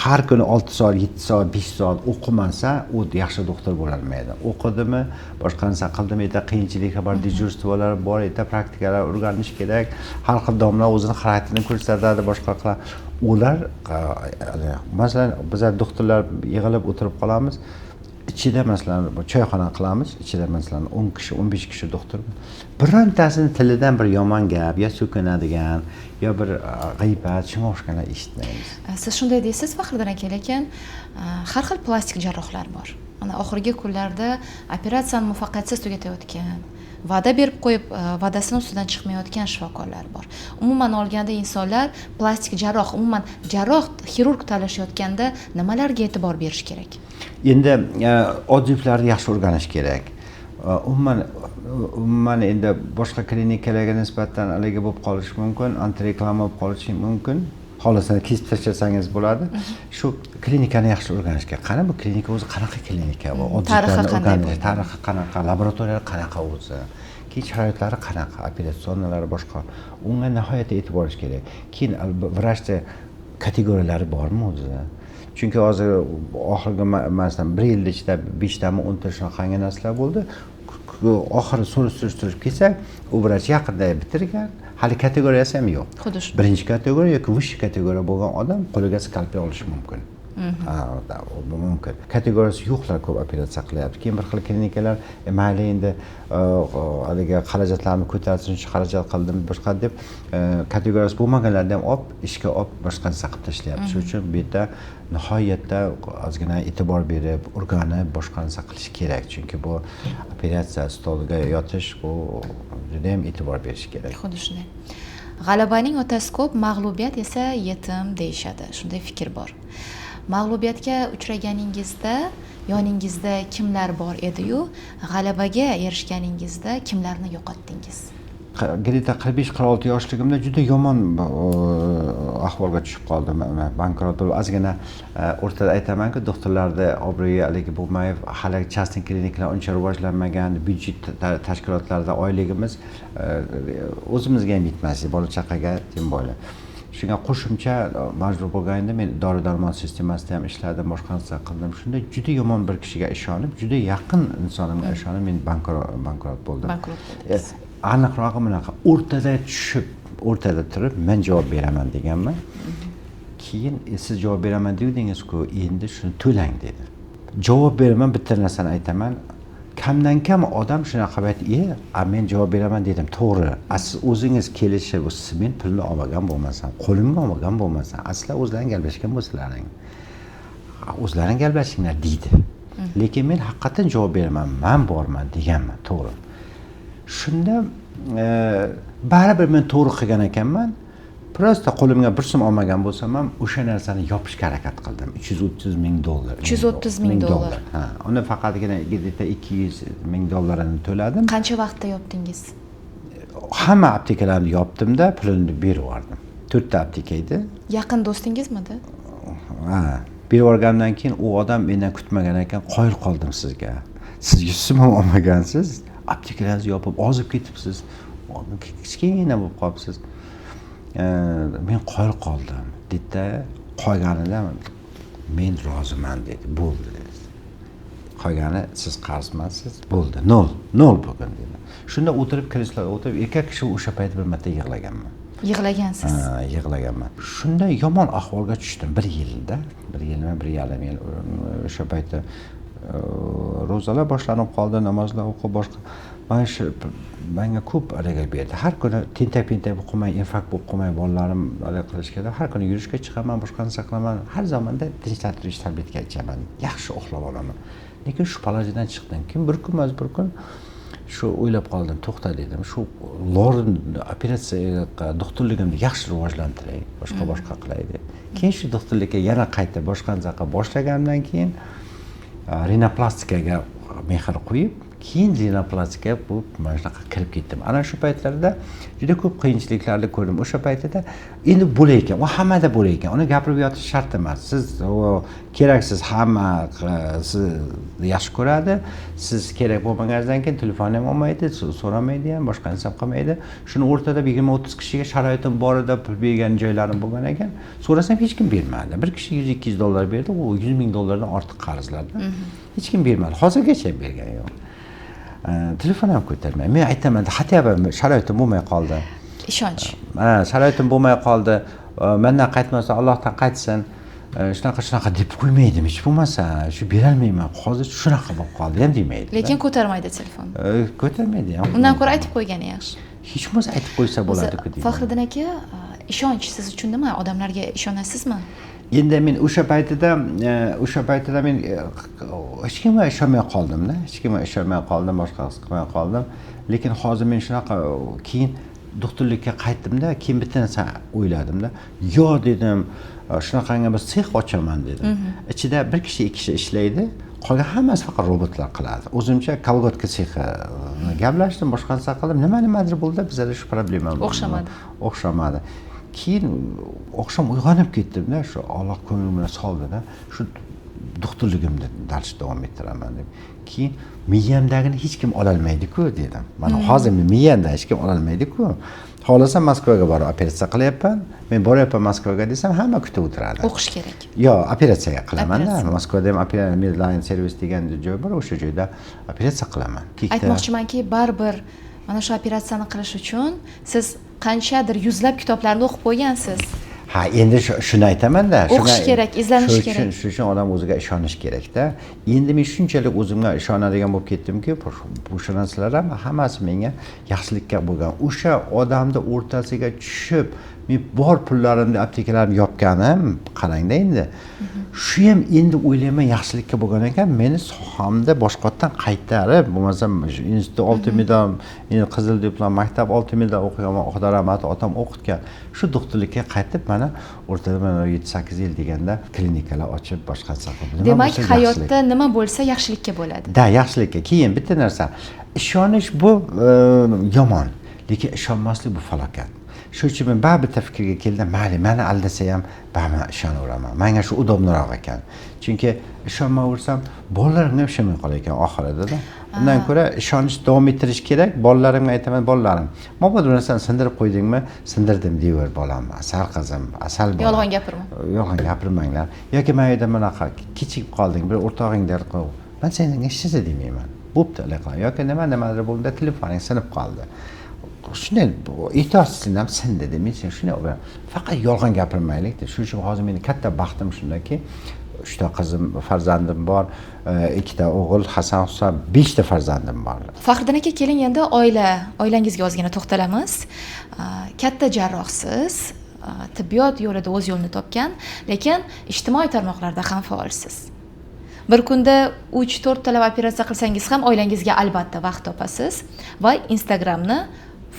Har kuni 6 soat, 7 soat, 5 soat o'qimasa, u yaxshi doktor bo'la olmaydi. O'qidimi, boshqa narsa qildimi, erta qiyinchiliklar bor, dejurstvolar bor, erta praktikalar o'rganish kerak. Har xil domla o'zini xarakterini ko'rsatadi, boshqa qiladi. Ular, masalan, bizlar doktorlar yig'ilib o'tirib qolamiz. Ichida masalan choyxona qilamiz, ichida masalan 10 kishi, 15 kishi doktor. Birontasini tilidan bir yomon gap, yo so'kinadigan, yo bir g'iybat, shunga o'xshaganlar eshitmaymiz. Siz shunday deysiz, Faxriddin aka, lekin har xil plastik jarrohlar bor. Mana oxirgi kunlarda operatsiyani muvaffaqiyatsiz tugatayotgan, va'da berib qo'yib, va'dasini ustidan chiqmayotgan shifokorlar bor. Umuman olganda insonlar plastik jarroh, umuman jarroh, xirurg tanlashayotganda nimalarga e'tibor berish kerak? Endi odzivlarni yaxshi o'rganish kerak. Umuman endi boshqa klinikalarga nisbatan haligi bo'lib qolishi mumkin, antireklama bo'lib qolishi mumkin. Xohlasangiz kesib tashlasangiz bo'ladi. Shu klinikani yaxshi o'rganish kerak. Qani bu klinika o'zi qanaqa klinika bu? Tarixi Odzivlarni qanday o'rganish, bo'lgan? tarixi qanaqa, laboratoriyalar qanaqa o'zi, keyin sharoitlari qanaqa, operatsionalari boshqa. Unga nihoyatda e'tibor berish kerak. Keyin vrachda kategoriyalari bormi o'zi? Chunki hozir oxirgi masalan 1 yil ichida 5 tami 10 ta shunaqangi narsalar bo'ldi. Oxiri surishtirib kelsak, u vrach yaqinda bitirgan, hali kategoriyasi ham yo'q. Xuddi shu. Birinchi kategoriya yoki vyshshiy kategoriya bo'lgan odam qo'liga skalpel olishi mumkin. Ha, bu mumkin. Kategoriyasi yo'qlar ko'p operatsiya qilyapti. Keyin bir xil klinikalar, mayli endi, haligi xarajatlarni ko'tarsin, shu xarajat qildim, boshqa deb, kategoriyasi bo'lmaganlarni ham olib, ishga olib, boshqa narsa qilib tashlayapti. Shuning uchun bu yerda nihoyatda ozgina e'tibor berib, o'rganib, boshqa narsa qilish kerak. Chunki bu operatsiya stoliga yotish, bu juda ham e'tibor berish kerak. Xuddi shunday. G'alabaning otasi ko'p, mag'lubiyat esa yetim deyishadi. Shunday fikr bor. Mag'lubiyatga uchraganingizda yoningizda kimlar bor edi-yu, g'alabaga erishganingizda kimlarni yo'qotdingiz? Где-то 45-46 yoshligimda juda yomon ahvolga tushib qoldim, bankrot bo'lib. Ozgina o'rtada aytamanku, doktorlarni obro'yi haligi bo'lmay, hali частный klinikalar uncha rivojlanmagan, byudjet tashkilotlarida oyligimiz o'zimizga ham yetmas, bola chaqaga тем более. Shunga qo'shimcha majbur bo'lganimda men dori darmon sistemasida ham ishladim, boshqa narsa qildim. Shunda juda yomon bir kishiga ishonib, juda yaqin insonimga ishonib, men bankrot bo'ldim. Bankrot bo'ldingiz. Aniqrog'i bunaqa, o'rtada tushib, o'rtada turib, men javob beraman deganman. Keyin siz javob beraman devdingiz-ku, endi shuni to'lang dedi. Javob beraman, bitta narsani aytaman, kamdan kam odam shunaqa qilib aytdi, a men javob beraman dedim, to'g'ri. A siz o'zingiz kelishib, siz men pulni olmagan bo'lmasam, qo'limga olmagan bo'lmasam, a sizlar o'zlaring gaplashgan bo'lsalaring, o'zlaring gaplashinglar deydi. Lekin men haqiqatdan javob beraman, man borman deganman, to'g'ri. Shunda baribir men to'g'ri qilgan ekanman. Просто qo'limga bir so'm olmagan bo'lsam ham o'sha narsani yopishga harakat qildim. 330 ming dollar. 330 ming dollar. Ha, uni faqatgina где-то 200 ming dollarini to'ladim. Qancha vaqtda yopdingiz? Hamma aptekalarni yopdimda, pulini berib yubordim. 4 ta apteka edi. Yaqin do'stingizmidi? Ha, berib yuborgandan keyin u odam mendan kutmagan ekan, qoyil qoldim sizga. Siz 100 so'm ham olmagansiz, aptekalarni yopib ozib ketibsiz, kichkina bo'lib qolibsiz. Men qoyil qoldim dedida, qolganida men roziman dedi, bo'ldi dedi. Qolgani siz qarzmansiz, bo'ldi, nol, nol bugun dedi. Shunda o'tirib, kresloda o'tirib, erkak kishi o'sha payt bir marta yig'laganman. Yig'lagansiz? Ha, yig'laganman. Shunda yomon ahvolga tushdim bir yilda, bir yilmi, bir yarim yil o'sha paytda ro'zalar boshlanib qoldi, namozlar o'qib boshqa. Mana shu menga ko'p harakat berdi. Har kuni tentak pentak bo'lib qolmay, infarkt bo'lib qolmay, bolalarim harakat qilishga, har kuni yurishga chiqaman, boshqa narsa qilaman. Har zamonda tinchlantirish tabletka ichaman, yaxshi uxlab olaman. Lekin shu palajidan chiqdim. Kim bir kun emas, bir kun shu o'ylab qoldim, to'xta dedim. Shu lor operatsiya doktorligimni yaxshi rivojlantiray, boshqa boshqa qilay deb. Keyin shu doktorlikka yana qaytib boshqa narsa qilib boshlaganimdan keyin rinoplastikaga mehr qo'yib, keyin rinoplastika bu mana shunaqa kirib ketdim. Ana shu paytlarda juda ko'p qiyinchiliklarni ko'rdim. O'sha paytida endi bo'lar ekan, u hammada bo'lar ekan. Uni gapirib yotish shart emas. Siz keraksiz, hamma sizni yaxshi ko'radi. Siz kerak bo'lmaganingizdan keyin telefon ham olmaydi, so'ramaydi ham, boshqa narsa ham qilmaydi. Shuni o'rtada 20-30 kishiga sharoitim bor edi, pul bergan joylarim bo'lgan ekan. So'rasam hech kim bermadi. Bir kishi 100-200 dollar berdi, u 100 ming dollardan ortiq qarzlarda. Hech kim bermadi. Hozirgacha bergani yo'q. Telefon ham ko'tarmaydi. Men aytaman, хотя бы sharoitim bo'lmay qoldi. Ishonch. Ha, sharoitim bo'lmay qoldi. Mendan qaytmasa Allohdan qaytsin. Shunaqa shunaqa deb qo'ymaydim hech bo'lmasa. Shu berolmayman. Hozir shunaqa bo'lib qoldi ham demaydi. Lekin ko'tarmaydi telefon. Ko'tarmaydi ham. Undan ko'ra aytib qo'ygani yaxshi. Hech bo'lmasa aytib qo'ysa bo'ladi-ku deyman. Faxriddin aka, ishonch siz uchun nima? Odamlarga ishonasizmi? Endi men o'sha paytida, o'sha paytida men hech kimga ishonmay qoldimda, hech kimga ishonmay qoldim, boshqa his qilmay qoldim. Lekin hozir men shunaqa keyin doktorlikka qaytdimda, keyin bitta narsa o'yladimda, yo dedim, shunaqangi bir sex ochaman dedim. Ichida bir kishi, ikki kishi ishlaydi, qolgan hammasi faqat robotlar qiladi. O'zimcha kolgotka sexini gaplashdim, boshqa narsa qildim, nima nimadir bo'ldi, bizada shu problema o'xshamadi. O'xshamadi. Keyin oqshom uyg'onib ketdimda, shu Alloh ko'nglimga soldida, shu doktorligimni dars davom ettiraman deb. Keyin miyamdagini hech kim ololmaydi-ku dedim. Mana hozir miyamdan hech kim ololmaydi-ku. Xohlasam Moskvaga borib operatsiya qilyapman. Men boryapman Moskvaga desam, hamma kutib o'tiradi. O'qish kerak. Yo'q, operatsiya qilaman-da. Moskvada ham Medline Service degan joy bor, o'sha joyda operatsiya qilaman. Aytmoqchimanki, baribir mana shu operatsiyani qilish uchun siz qanchadir yuzlab kitoblarni o'qib qo'ygansiz. Ha, endi shuni aytaman-da. O'qish kerak, izlanish kerak. Shu uchun odam o'ziga ishonish kerak-da. Endi men shunchalik o'zimga ishonadigan bo'lib ketdimki, o'sha narsalar ham hammasi menga yaxshilikka bo'lgan. O'sha odamni o'rtasiga tushib, men bor pullarimni, aptekalarimni yopganim, qarangda endi. Shu ham endi o'ylayman yaxshilikka bo'lgan ekan, meni sohamda boshqatdan qaytarib, bo'lmasam institut oltin medal, endi qizil diplom, maktab oltin medal o'qiganman, Xudo rahmati otam o'qitgan. Shu doktorlikka qaytib mana o'rtada mana 7-8 yil deganda klinikalar ochib boshqa qilib. Demak, hayotda nima bo'lsa yaxshilikka bo'ladi. Da, yaxshilikka. Keyin bitta narsa, ishonish bu yomon. Lekin ishonmaslik bu falokat. Shuning uchun men baribir bitta fikrga keldim, mayli mani aldasa ham baribir ishonaveraman. Menga shu udobniroq ekan. Chunki ishonmaversam bolalarimga ham ishonmay qolar ekan oxirida-da. Undan ko'ra ishonch davom ettirish kerak. Bolalarimga aytaman, bolalarim, mabodo bir narsani sindirib qo'ydingmi, sindirdim deyaver bolam, asal qizim, asal bolam. Yolg'on gapirma. Yolg'on gapirmanglar. Yoki men uyda bunaqa kechikib qolding, bir o'rtog'ing der, men senga hech narsa demayman. Bo'pti, anaqa. Yoki nimadir bo'ldi, telefoning sinib qoldi. Shunday e'tiborsizlik ham sindi demaysan, shunday bo'ladi. Faqat yolg'on gapirmaylik. Shuning uchun hozir meni katta baxtim shundaki, 3 ta qizim, farzandim bor, 2 ta o'g'il, Hasan, Husan, 5 ta farzandim bor. Faxriddin aka, keling endi oilangizga ozgina to'xtalamiz. Katta jarrohsiz, tibbiyot yo'lida o'z yo'lini topgan, lekin ijtimoiy tarmoqlarda ham faolsiz. Bir kunda 3-4 talab operatsiya qilsangiz ham oilangizga albatta vaqt topasiz va Instagramni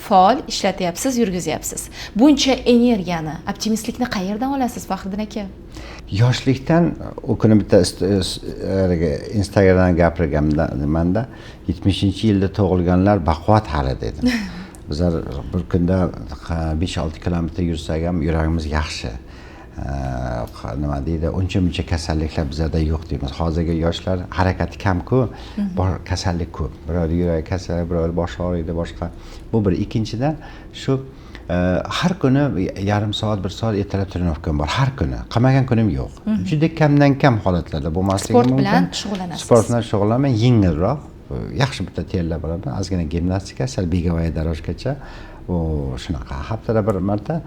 faol ishlatyapsiz, yurgizyapsiz. Buncha energiyani, optimistlikni qayerdan olasiz, Faxriddin aka? Yoshlikdan u kuni bitta Instagramdan gapirganmanda, 70-yilda tug'ilganlar baquvvat hali dedim. Bizlar bir kunda 5-6 kilometr yursak ham yuragimiz yaxshi. Nima deydi, uncha-muncha kasalliklar bizlarda yo'q deymiz. Hozirgi yoshlar harakati kam-ku, bor kasallik ko'p. Birovda yurak kasali, birovda bosh og'riydi, boshqa. Bu bir. Ikkinchidan shu har kuni yarim soat, bir soat ertalab trenirovkam bor. Har kuni. Qilmagan kunim yo'q. Juda kamdan kam holatlarda bo'lmasligi Sport mumkin. bilan shug'ullanasiz. Sport bilan shug'ullanaman, yengilroq, yaxshi bitta terlab boraman, ozgina gimnastika, sal begovая дорожкаcha, u shunaqa haftada bir marta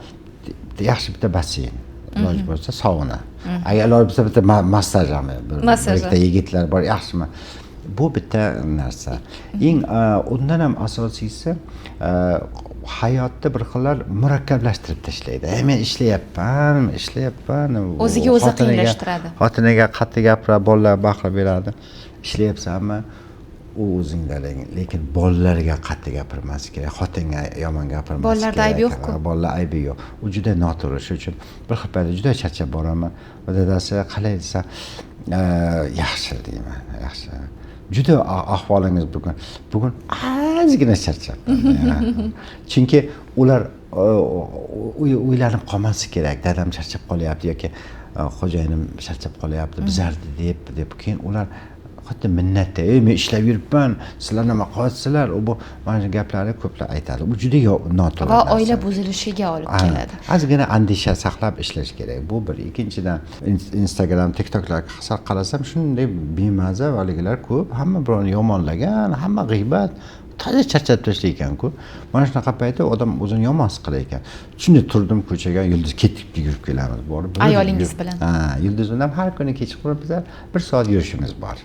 yaxshi bitta basseyn. Iloji bo'lsa sauna. Agar iloji bo'lsa bitta massaj ham, Massaj. Ikkita yigitlar bor, yaxshimi? Bu bitta narsa. Eng undan ham asosiysi, hayotda bir xillar murakkablashtirib tashlaydi. Men ishlayapman, ishlayapman. O'ziga o'zi qiyinlashtiradi. Xotiniga qattiq gapiradi, bolalar baqirib beradi. Ishlayapsanmi? U o'zingda, lekin bolalarga qattiq gapirmaslik kerak, xotinga yomon gapirmaslik Bolalarda kerak. aybi yo'q-ku. Bolalar aybi yo'q. U juda noto'g'ri. Shuning uchun bir xil paytda juda charchab boraman. Va dadasi qalay desa, yaxshi deyman, yaxshi. Juda ahvolingiz bugun ozgina charchabman. Chunki ular o'ylanib qolmasi kerak. Dadam charchab qolyapti yoki xo'jayinim charchab qolyapti, bizardi deb keyin ular xuddi minnatda, men ishlab yuribman, sizlar nima qilyapsizlar? U bu mana shu gaplarni ko'plar aytadi. Bu juda noto'g'ri Va narsa. oila buzilishiga olib keladi. Ozgina andisha saqlab ishlash kerak. Bu bir. Ikkinchidan Instagram, TikToklarga sal qarasam shunday bemaza haligilar ko'p, hamma birovni yomonlagan, hamma g'iybat, toza charchatib tashlar ekan-ku. Mana shunaqa paytda odam o'zini yomon his qilar ekan. Shunday turdim ko'chaga, Yulduz ketdik yurib kelamiz. Borib, bir Ayolingiz bilan. Ha, Yulduz bilan har kuni kechqurun bizlar 1 soat yurishimiz bor.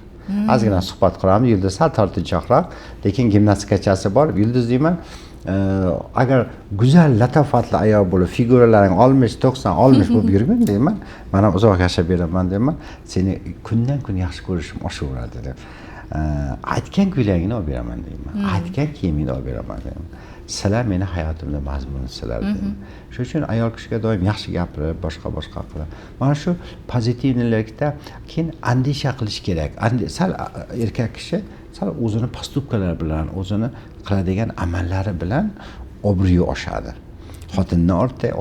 Ozgina suhbat quramiz, Yulduz sal tortinchoqroq, lekin gimnastikachasi bor. Yulduz deyman, agar go'zal latofatli ayol bo'lib, figuralaring 60, 90, 60 bo'lib yurgin deyman, men ham uzoq yashab beraman deyman, seni kundan kun yaxshi ko'rishim oshaveradi deb. Aytgan kuylagingni olib beraman deyman, aytgan kiyimingni olib beraman deyman. Sizlar meni hayotimda mazmunsizlar deyman. Shuning uchun ayol kishiga doim yaxshi gapirib, boshqa boshqa qilib, mana shu pozitivlilikda keyin andisha qilish kerak. Sal erkak kishi sal o'zini postupkalari bilan, o'zini qiladigan amallari bilan obro'yi oshadi. Xotinni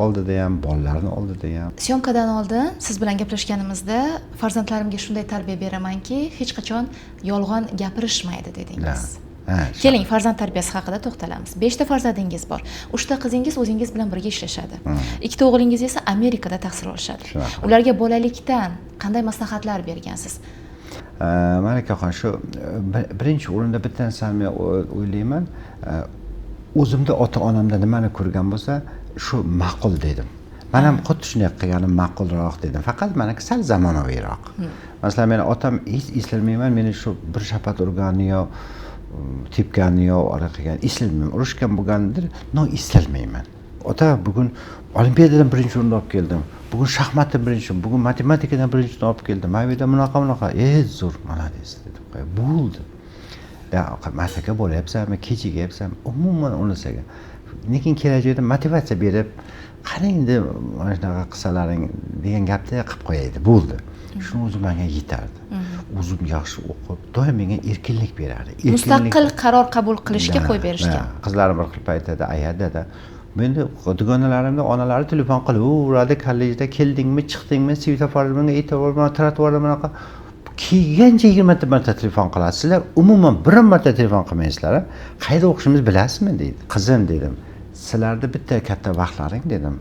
oldida ham, bolalarni oldida ham. Syomkadan oldin siz bilan gaplashganimizda farzandlarimga shunday tarbiya beramanki, hech qachon yolg'on gapirishmaydi dedingiz. Ha, Keling, farzand tarbiyasi haqida to'xtalamiz. 5 ta farzandingiz bor. 3 ta qizingiz o'zingiz bilan birga ishlashadi. 2 ta o'g'lingiz esa Amerikada tahsil olishadi. Ularga bolalikdan qanday maslahatlar bergansiz? Malikaxon, shu birinchi o'rinda bitta narsani men o'ylayman. O'zimda ota-onamda nimani ko'rgan bo'lsa, shu ma'qul dedim. Men ham xuddi shunday qilganim ma'qulroq dedim. Faqat meniki sal zamonaviyroq. Masalan, meni otam hech eslolmayman, meni shu bir shapat urgani yo tepgani yo ora qilgan eslolmayman. Urushgan bo'lgandir, no eslolmayman. Ota, bugun olimpiadadan birinchi o'rinni olib keldim. Bugun shaxmatdan birinchi, bugun matematikadan birinchi o'rinni olib keldim. Mana bu yerda bunaqa bunaqa. Zo'r, молодец dedim. Bo'ldi. Masaka bo'lyapsanmi, kechikyapsanmi, umuman unisiga. Lekin kelajakda motivatsiya berib, qani endi mana shunaqa qilsalaring degan gapni qilib qo'yaydi, bo'ldi. Shuni o'zi menga yetardi. O'zim yaxshi o'qib, doim menga erkinlik berardi. Mustaqil qaror qabul qilishga qo'yib berishgan. Qizlarim bir xil paytda aya dada, meni dugonalarimni onalari telefon qilaveradi, kollejda keldingmi, chiqdingmi, svetoforga e'tibor, trotuarda bunaqa kelgancha 20 marta telefon qilasizlar, umuman bir marta telefon qilmaysizlar. Qayerda o'qishimizni bilasizmi deydi. Qizim dedim, sizlarda bitta katta vaqtlaring dedim,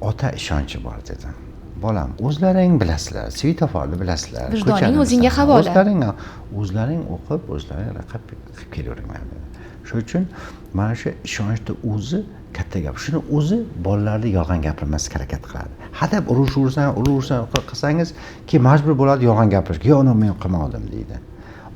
ota ishonchi bor dedim. Bolam, o'zlaring bilasizlar, svetoforni bilasizlar. Vijdoning o'zingga havola. O'zlaring o'qib, o'zlaring raqib qilib kelaveringlar dedim. Shuning uchun mana shu ishonchni o'zi katta gap. Shuni o'zi bolalarni yolg'on gapirmaslikka harakat qiladi. Hadeb urushursan qilsangiz, keyin majbur bo'ladi yolg'on gapirishga. Yo'q, uni men qilmadim deydi.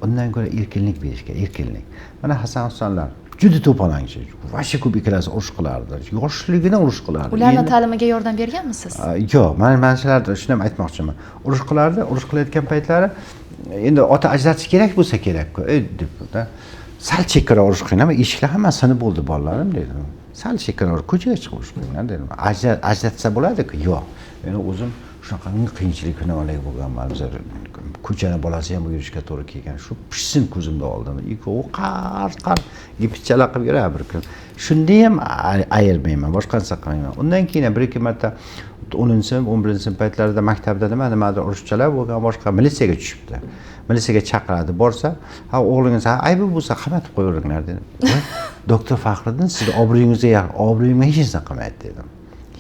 Undan ko'ra erkinlik berishga, erkinlik. Mana Hasan Husanlar juda to'polangchi, vashi ko'p ikkalasi urush qilardi. Yoshligidan urush qilardi. Ularni ta'limiga yordam berganmisiz? Yo'q, mana shularni shuni ham aytmoqchiman. Urush qilardi, urush qilayotgan paytlari endi ota ajratish kerak bo'lsa kerak-ku, deb-da. Sal chekkaroq urush qilinglar, eshiklar hammasi sinib bo'ldi bolalarim dedim. Sal chekkaroq ko'chaga chiqib urush qilinglar dedim. Ajratsa bo'ladi-ku? Yo'q. Men o'zim shunaqa qiyinchilik kunalik bo'lganman. Bizlar ko'chani bolasi ham yurishga to'g'ri kelgan. Shu pishsin ko'zimda oldim. Ikkovi qar gipichala qilib yuradi bir kun. Shunda ham ayirmayman, boshqa narsa qilmayman. Undan keyin bir ikki marta 10-sinf, 11-sinf paytlarida maktabda nimadir urushchalar bo'lgan, boshqa militsiyaga tushibdi. Militsiyaga chaqiradi, borsa, ha o'g'lingiz ha aybi bo'lsa qamatib qo'yaveringlar dedim. Doktor Faxriddin, sizni obro'yingizga, obro'yimga hech narsa qilmaydi dedim.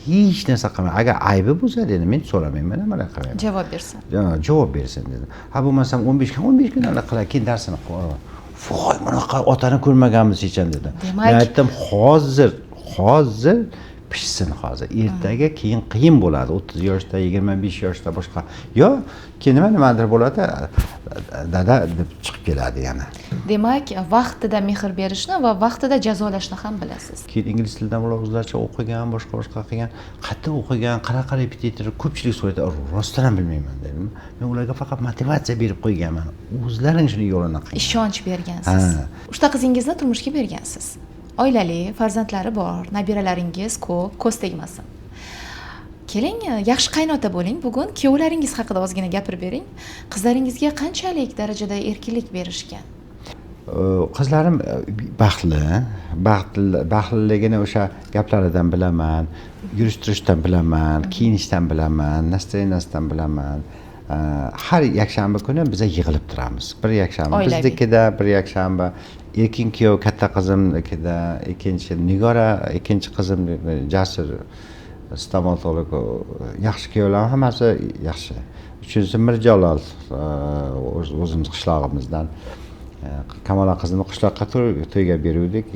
Hech narsa qilmaydi. Agar aybi bo'lsa dedim, men so'ramayman, nima qilmayman. Javob bersin. Javob bersin dedim. Ha bo'lmasam 15 kun, 15 kun anaqa qiladi, keyin darsini qilib. Voy, bunaqa otani ko'rmaganmiz hech ham dedim. Men aytdim, hozir pishsin hozir. Ertaga keyin qiyin bo'ladi. 30 yoshda, 25 yoshda boshqa. Yo, keyin nimadir bo'ladi, dada deb chiqib keladi yana. Demak, vaqtida mehr berishni va vaqtida jazolashni ham bilasiz. Keyin ingliz tilidan ular o'zlaricha o'qigan, boshqa qilgan, qayerda o'qigan, qanaqa repetitor, ko'pchilik so'raydi, rostdan ham bilmayman dedim. Men ularga faqat motivatsiya berib qo'yganman. O'zlaring shuni yo'lini qiling. Ishonch bergansiz. Uchta qizingizni turmushga bergansiz. Oilali, farzandlari bor, nabiralaringiz ko'p, ko'z tegmasin. Keling, yaxshi qaynota bo'ling. Bugun kuyovlaringiz haqida ozgina gapirib bering. Qizlaringizga qanchalik darajada erkinlik berishgan? Qizlarim baxtli, baxtliligini o'sha gaplaridan bilaman, yurish turishdan bilaman, kiyinishdan bilaman, настроениесdan bilaman. Har yakshanba kuni biz yig'ilib turamiz. Bir yakshanba biznikida, bir yakshanba erkin kuyov katta qizimnikida, ikkinchi Nigora, ikkinchi qizim Jasur stomatolog, yaxshi kuyovlar hammasi yaxshi. Uchinchisi Mirjalol, o'zimiz qishlog'imizdan. Kamola qizimni qishloqqa to'yga beruvdik,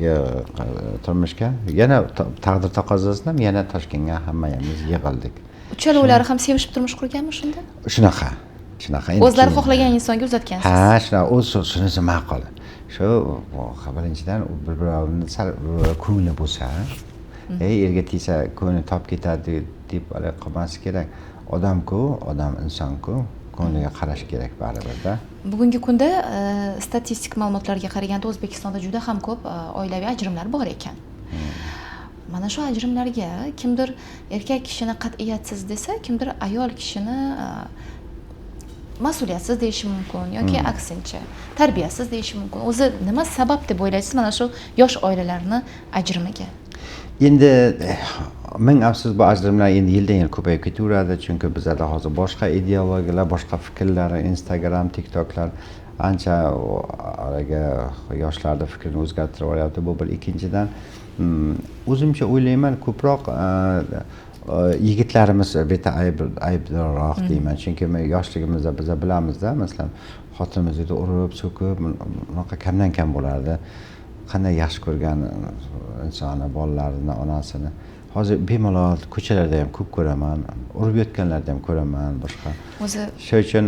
turmushga. Yana taqdir taqozosidan yana Toshkentga hammamiz yig'ildik. Uchalovlari ham sevishib turmush qurganmi shunda? Shunaqa. Shunaqa. O'zlari xohlagan insonga uzatgansiz. Ha, shunaqa, o'z shunisi ma'qul. Shu birinchidan bir-birini sal ko'ngli bo'lsa, erga tegsa ko'ngli top ketadi deb qilmas kerak. Odam-ku, odam inson-ku, ko'ngliga qarash kerak baribir-da. Bugungi kunda statistik ma'lumotlarga qaraganda O'zbekistonda juda ham ko'p oilaviy ajrimlar bor ekan. Mana shu ajrimlarga kimdir erkak kishini qat'iyatsiz desa, kimdir ayol kishini mas'uliyatsiz deyishi mumkin yoki aksincha tarbiyasiz deyishi mumkin. O'zi nima sabab deb o'ylaysiz mana shu yosh oilalarni ajrimiga? Endi ming afsus, bu ajrimlar endi yildan yil ko'payib ketaveradi, chunki bizlarda hozir boshqa ideologiyalar, boshqa fikrlar, Instagram, TikToklar ancha oraga yoshlarning fikrini o'zgartirib yuboryapti. Bu bir. Ikkinchidan, o'zimcha o'ylayman, ko'proq yigitlarimiz beta aybdorroq deyman, chunki yoshligimizda biz bilamizda, masalan, xotinimizni urib, so'kib, bunaqa kamdan kam bo'lardi. Qanday yaxshi ko'rgan insoni, bolalarini, onasini hozir bemalol ko'chalarda ham ko'p ko'raman, urib yotganlarni ham ko'raman, boshqa. O'zi shuning uchun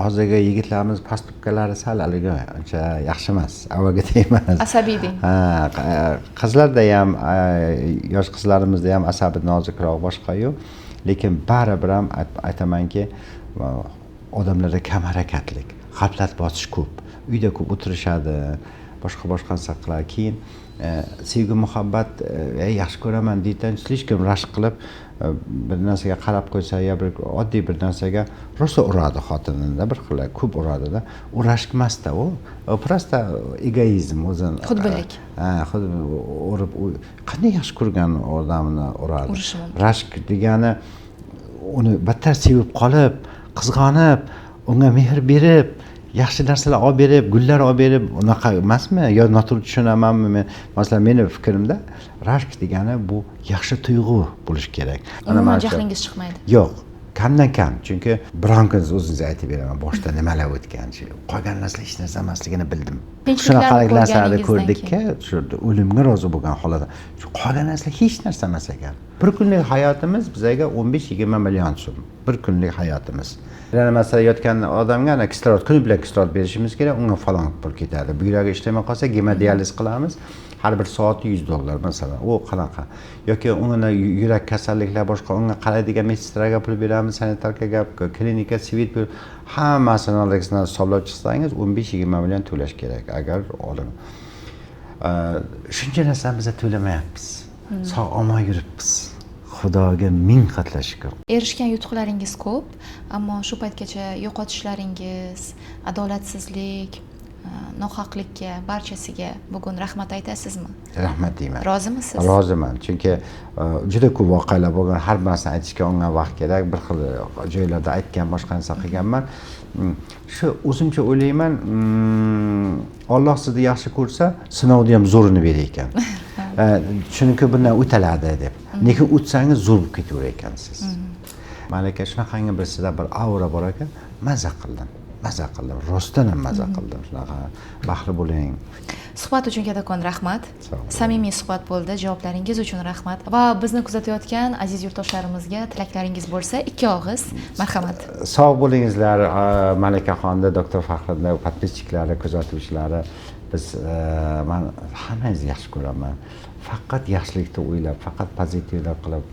hozirgi yigitlarimiz postupkalari sal haligi uncha yaxshi emas, avvalgidek emas. Asabiy deng. Ha, qizlarda ham, yosh qizlarimizda ham asabi nozikroq boshqa-yu, lekin baribir ham aytamanki, odamlarda kam harakatlik, g'aflat bosish ko'p. Uyda ko'p o'tirishadi. Boshqa boshqa narsa qiladi. Keyin sevgi, muhabbat, yaxshi ko'raman deydigan, слишком rashk qilib bir narsaga qarab qo'ysa yo bir oddiy bir narsaga rosa uradi xotinini, bir xil ko'p uradida. U rashk emasda, u просто egoizm o'zini. Xudbinlik. Ha, urib, qanday yaxshi ko'rgan odamni uradi. Urishi mumkin. Rashk degani uni battar sevib qolib, qizg'anib, unga mehr berib, yaxshi narsalar olib berib, gullar olib berib, unaqa emasmi? Yo noto'g'ri tushunamanmi men? Masalan, meni fikrimda rashk degani bu yaxshi tuyg'u bo'lishi kerak. Umuman jahlingiz chiqmaydi. Yo'q, kamdan kam. Chunki biron kun o'zingizga aytib beraman, boshda nimalar o'tgan, qolgan narsalar hech narsa emasligini bildim. Qiyinchiliklarni Shunaqa narsalarni ko'rganingizdan ko'rdikki, shu o'limga rozi bo'lgan holatda shu qolgan narsalar hech narsa emas ekan. Bir kunlik hayotimiz bizga 15-20 million so'm. Bir kunlik hayotimiz. Yana masalan yotgan odamga ana kislorod, kuni bilan kislorod berishimiz kerak, unga falon pul ketadi. Buyragi ishlamay qolsa gemodializ qilamiz. Har bir soati $100 masalan. U qanaqa? Yoki unga yurak kasalliklar boshqa, unga qaraydigan medsestraga pul beramiz, sanitarkaga, klinika, svit pul, hammasini hisoblab chiqsangiz 15-20 million to'lash kerak agar olim. Shuncha narsani biz to'lamayapmiz. Sog' omon yuribmiz. Xudoga ming qatla shukr. Erishgan yutuqlaringiz ko'p, ammo shu paytgacha yo'qotishlaringiz, adolatsizlik, nohaqlikka, barchasiga bugun rahmat aytasizmi? Rahmat deyman. Rozimisiz? Roziman, chunki juda ko'p voqealar bo'lgan, har narsani aytishga unga vaqt kerak. Bir xil joylarda aytgan, boshqa narsa qilganman. Shu o'zimcha o'ylayman, Alloh sizni yaxshi ko'rsa, sinovni ham zo'rini berar ekan. Chunki bundan o'taladi deb. Lekin o'tsangiz zo'r bo'lib ketaverar ekansiz. Malaka shunaqangi bir sizda bir aura bor ekan, maza qildim. Maza qildim, rostdan ham maza qildim. Shunaqa baxtli bo'ling. Suhbat uchun kattakon rahmat. Sog' bo'ling. Samimiy suhbat bo'ldi. Javoblaringiz uchun rahmat. Va bizni kuzatayotgan aziz yurtdoshlarimizga tilaklaringiz bo'lsa, ikki og'iz marhamat. Sog' bo'lingizlar, Malakaxonda, doktor Faxriddin podpischiklari, kuzatuvchilari. Biz, men hammangizni yaxshi ko'raman. Faqat yaxshilikni o'ylab, faqat pozitivlar qilib,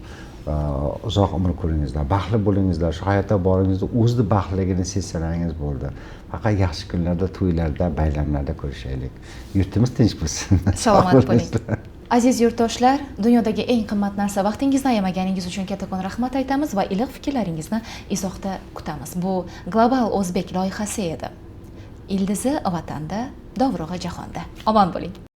uzoq umr ko'ringizlar, baxtli bo'lingizlar. Shu hayotda boringizda o'zni baxtligini sezsalaringiz bo'ldi. Faqat yaxshi kunlarda, to'ylarda, bayramlarda ko'rishaylik. Yurtimiz tinch bo'lsin. Salomat Sog' bo'ling. bo'lingizlar. Aziz yurtdoshlar, dunyodagi eng qimmat narsa vaqtingizni ayamaganingiz uchun kattakon rahmat aytamiz va iliq fikrlaringizni izohda kutamiz. Bu Global O'zbek loyihasi edi. Ildizi vatanda, dovrug'i jahonda. Omon bo'ling.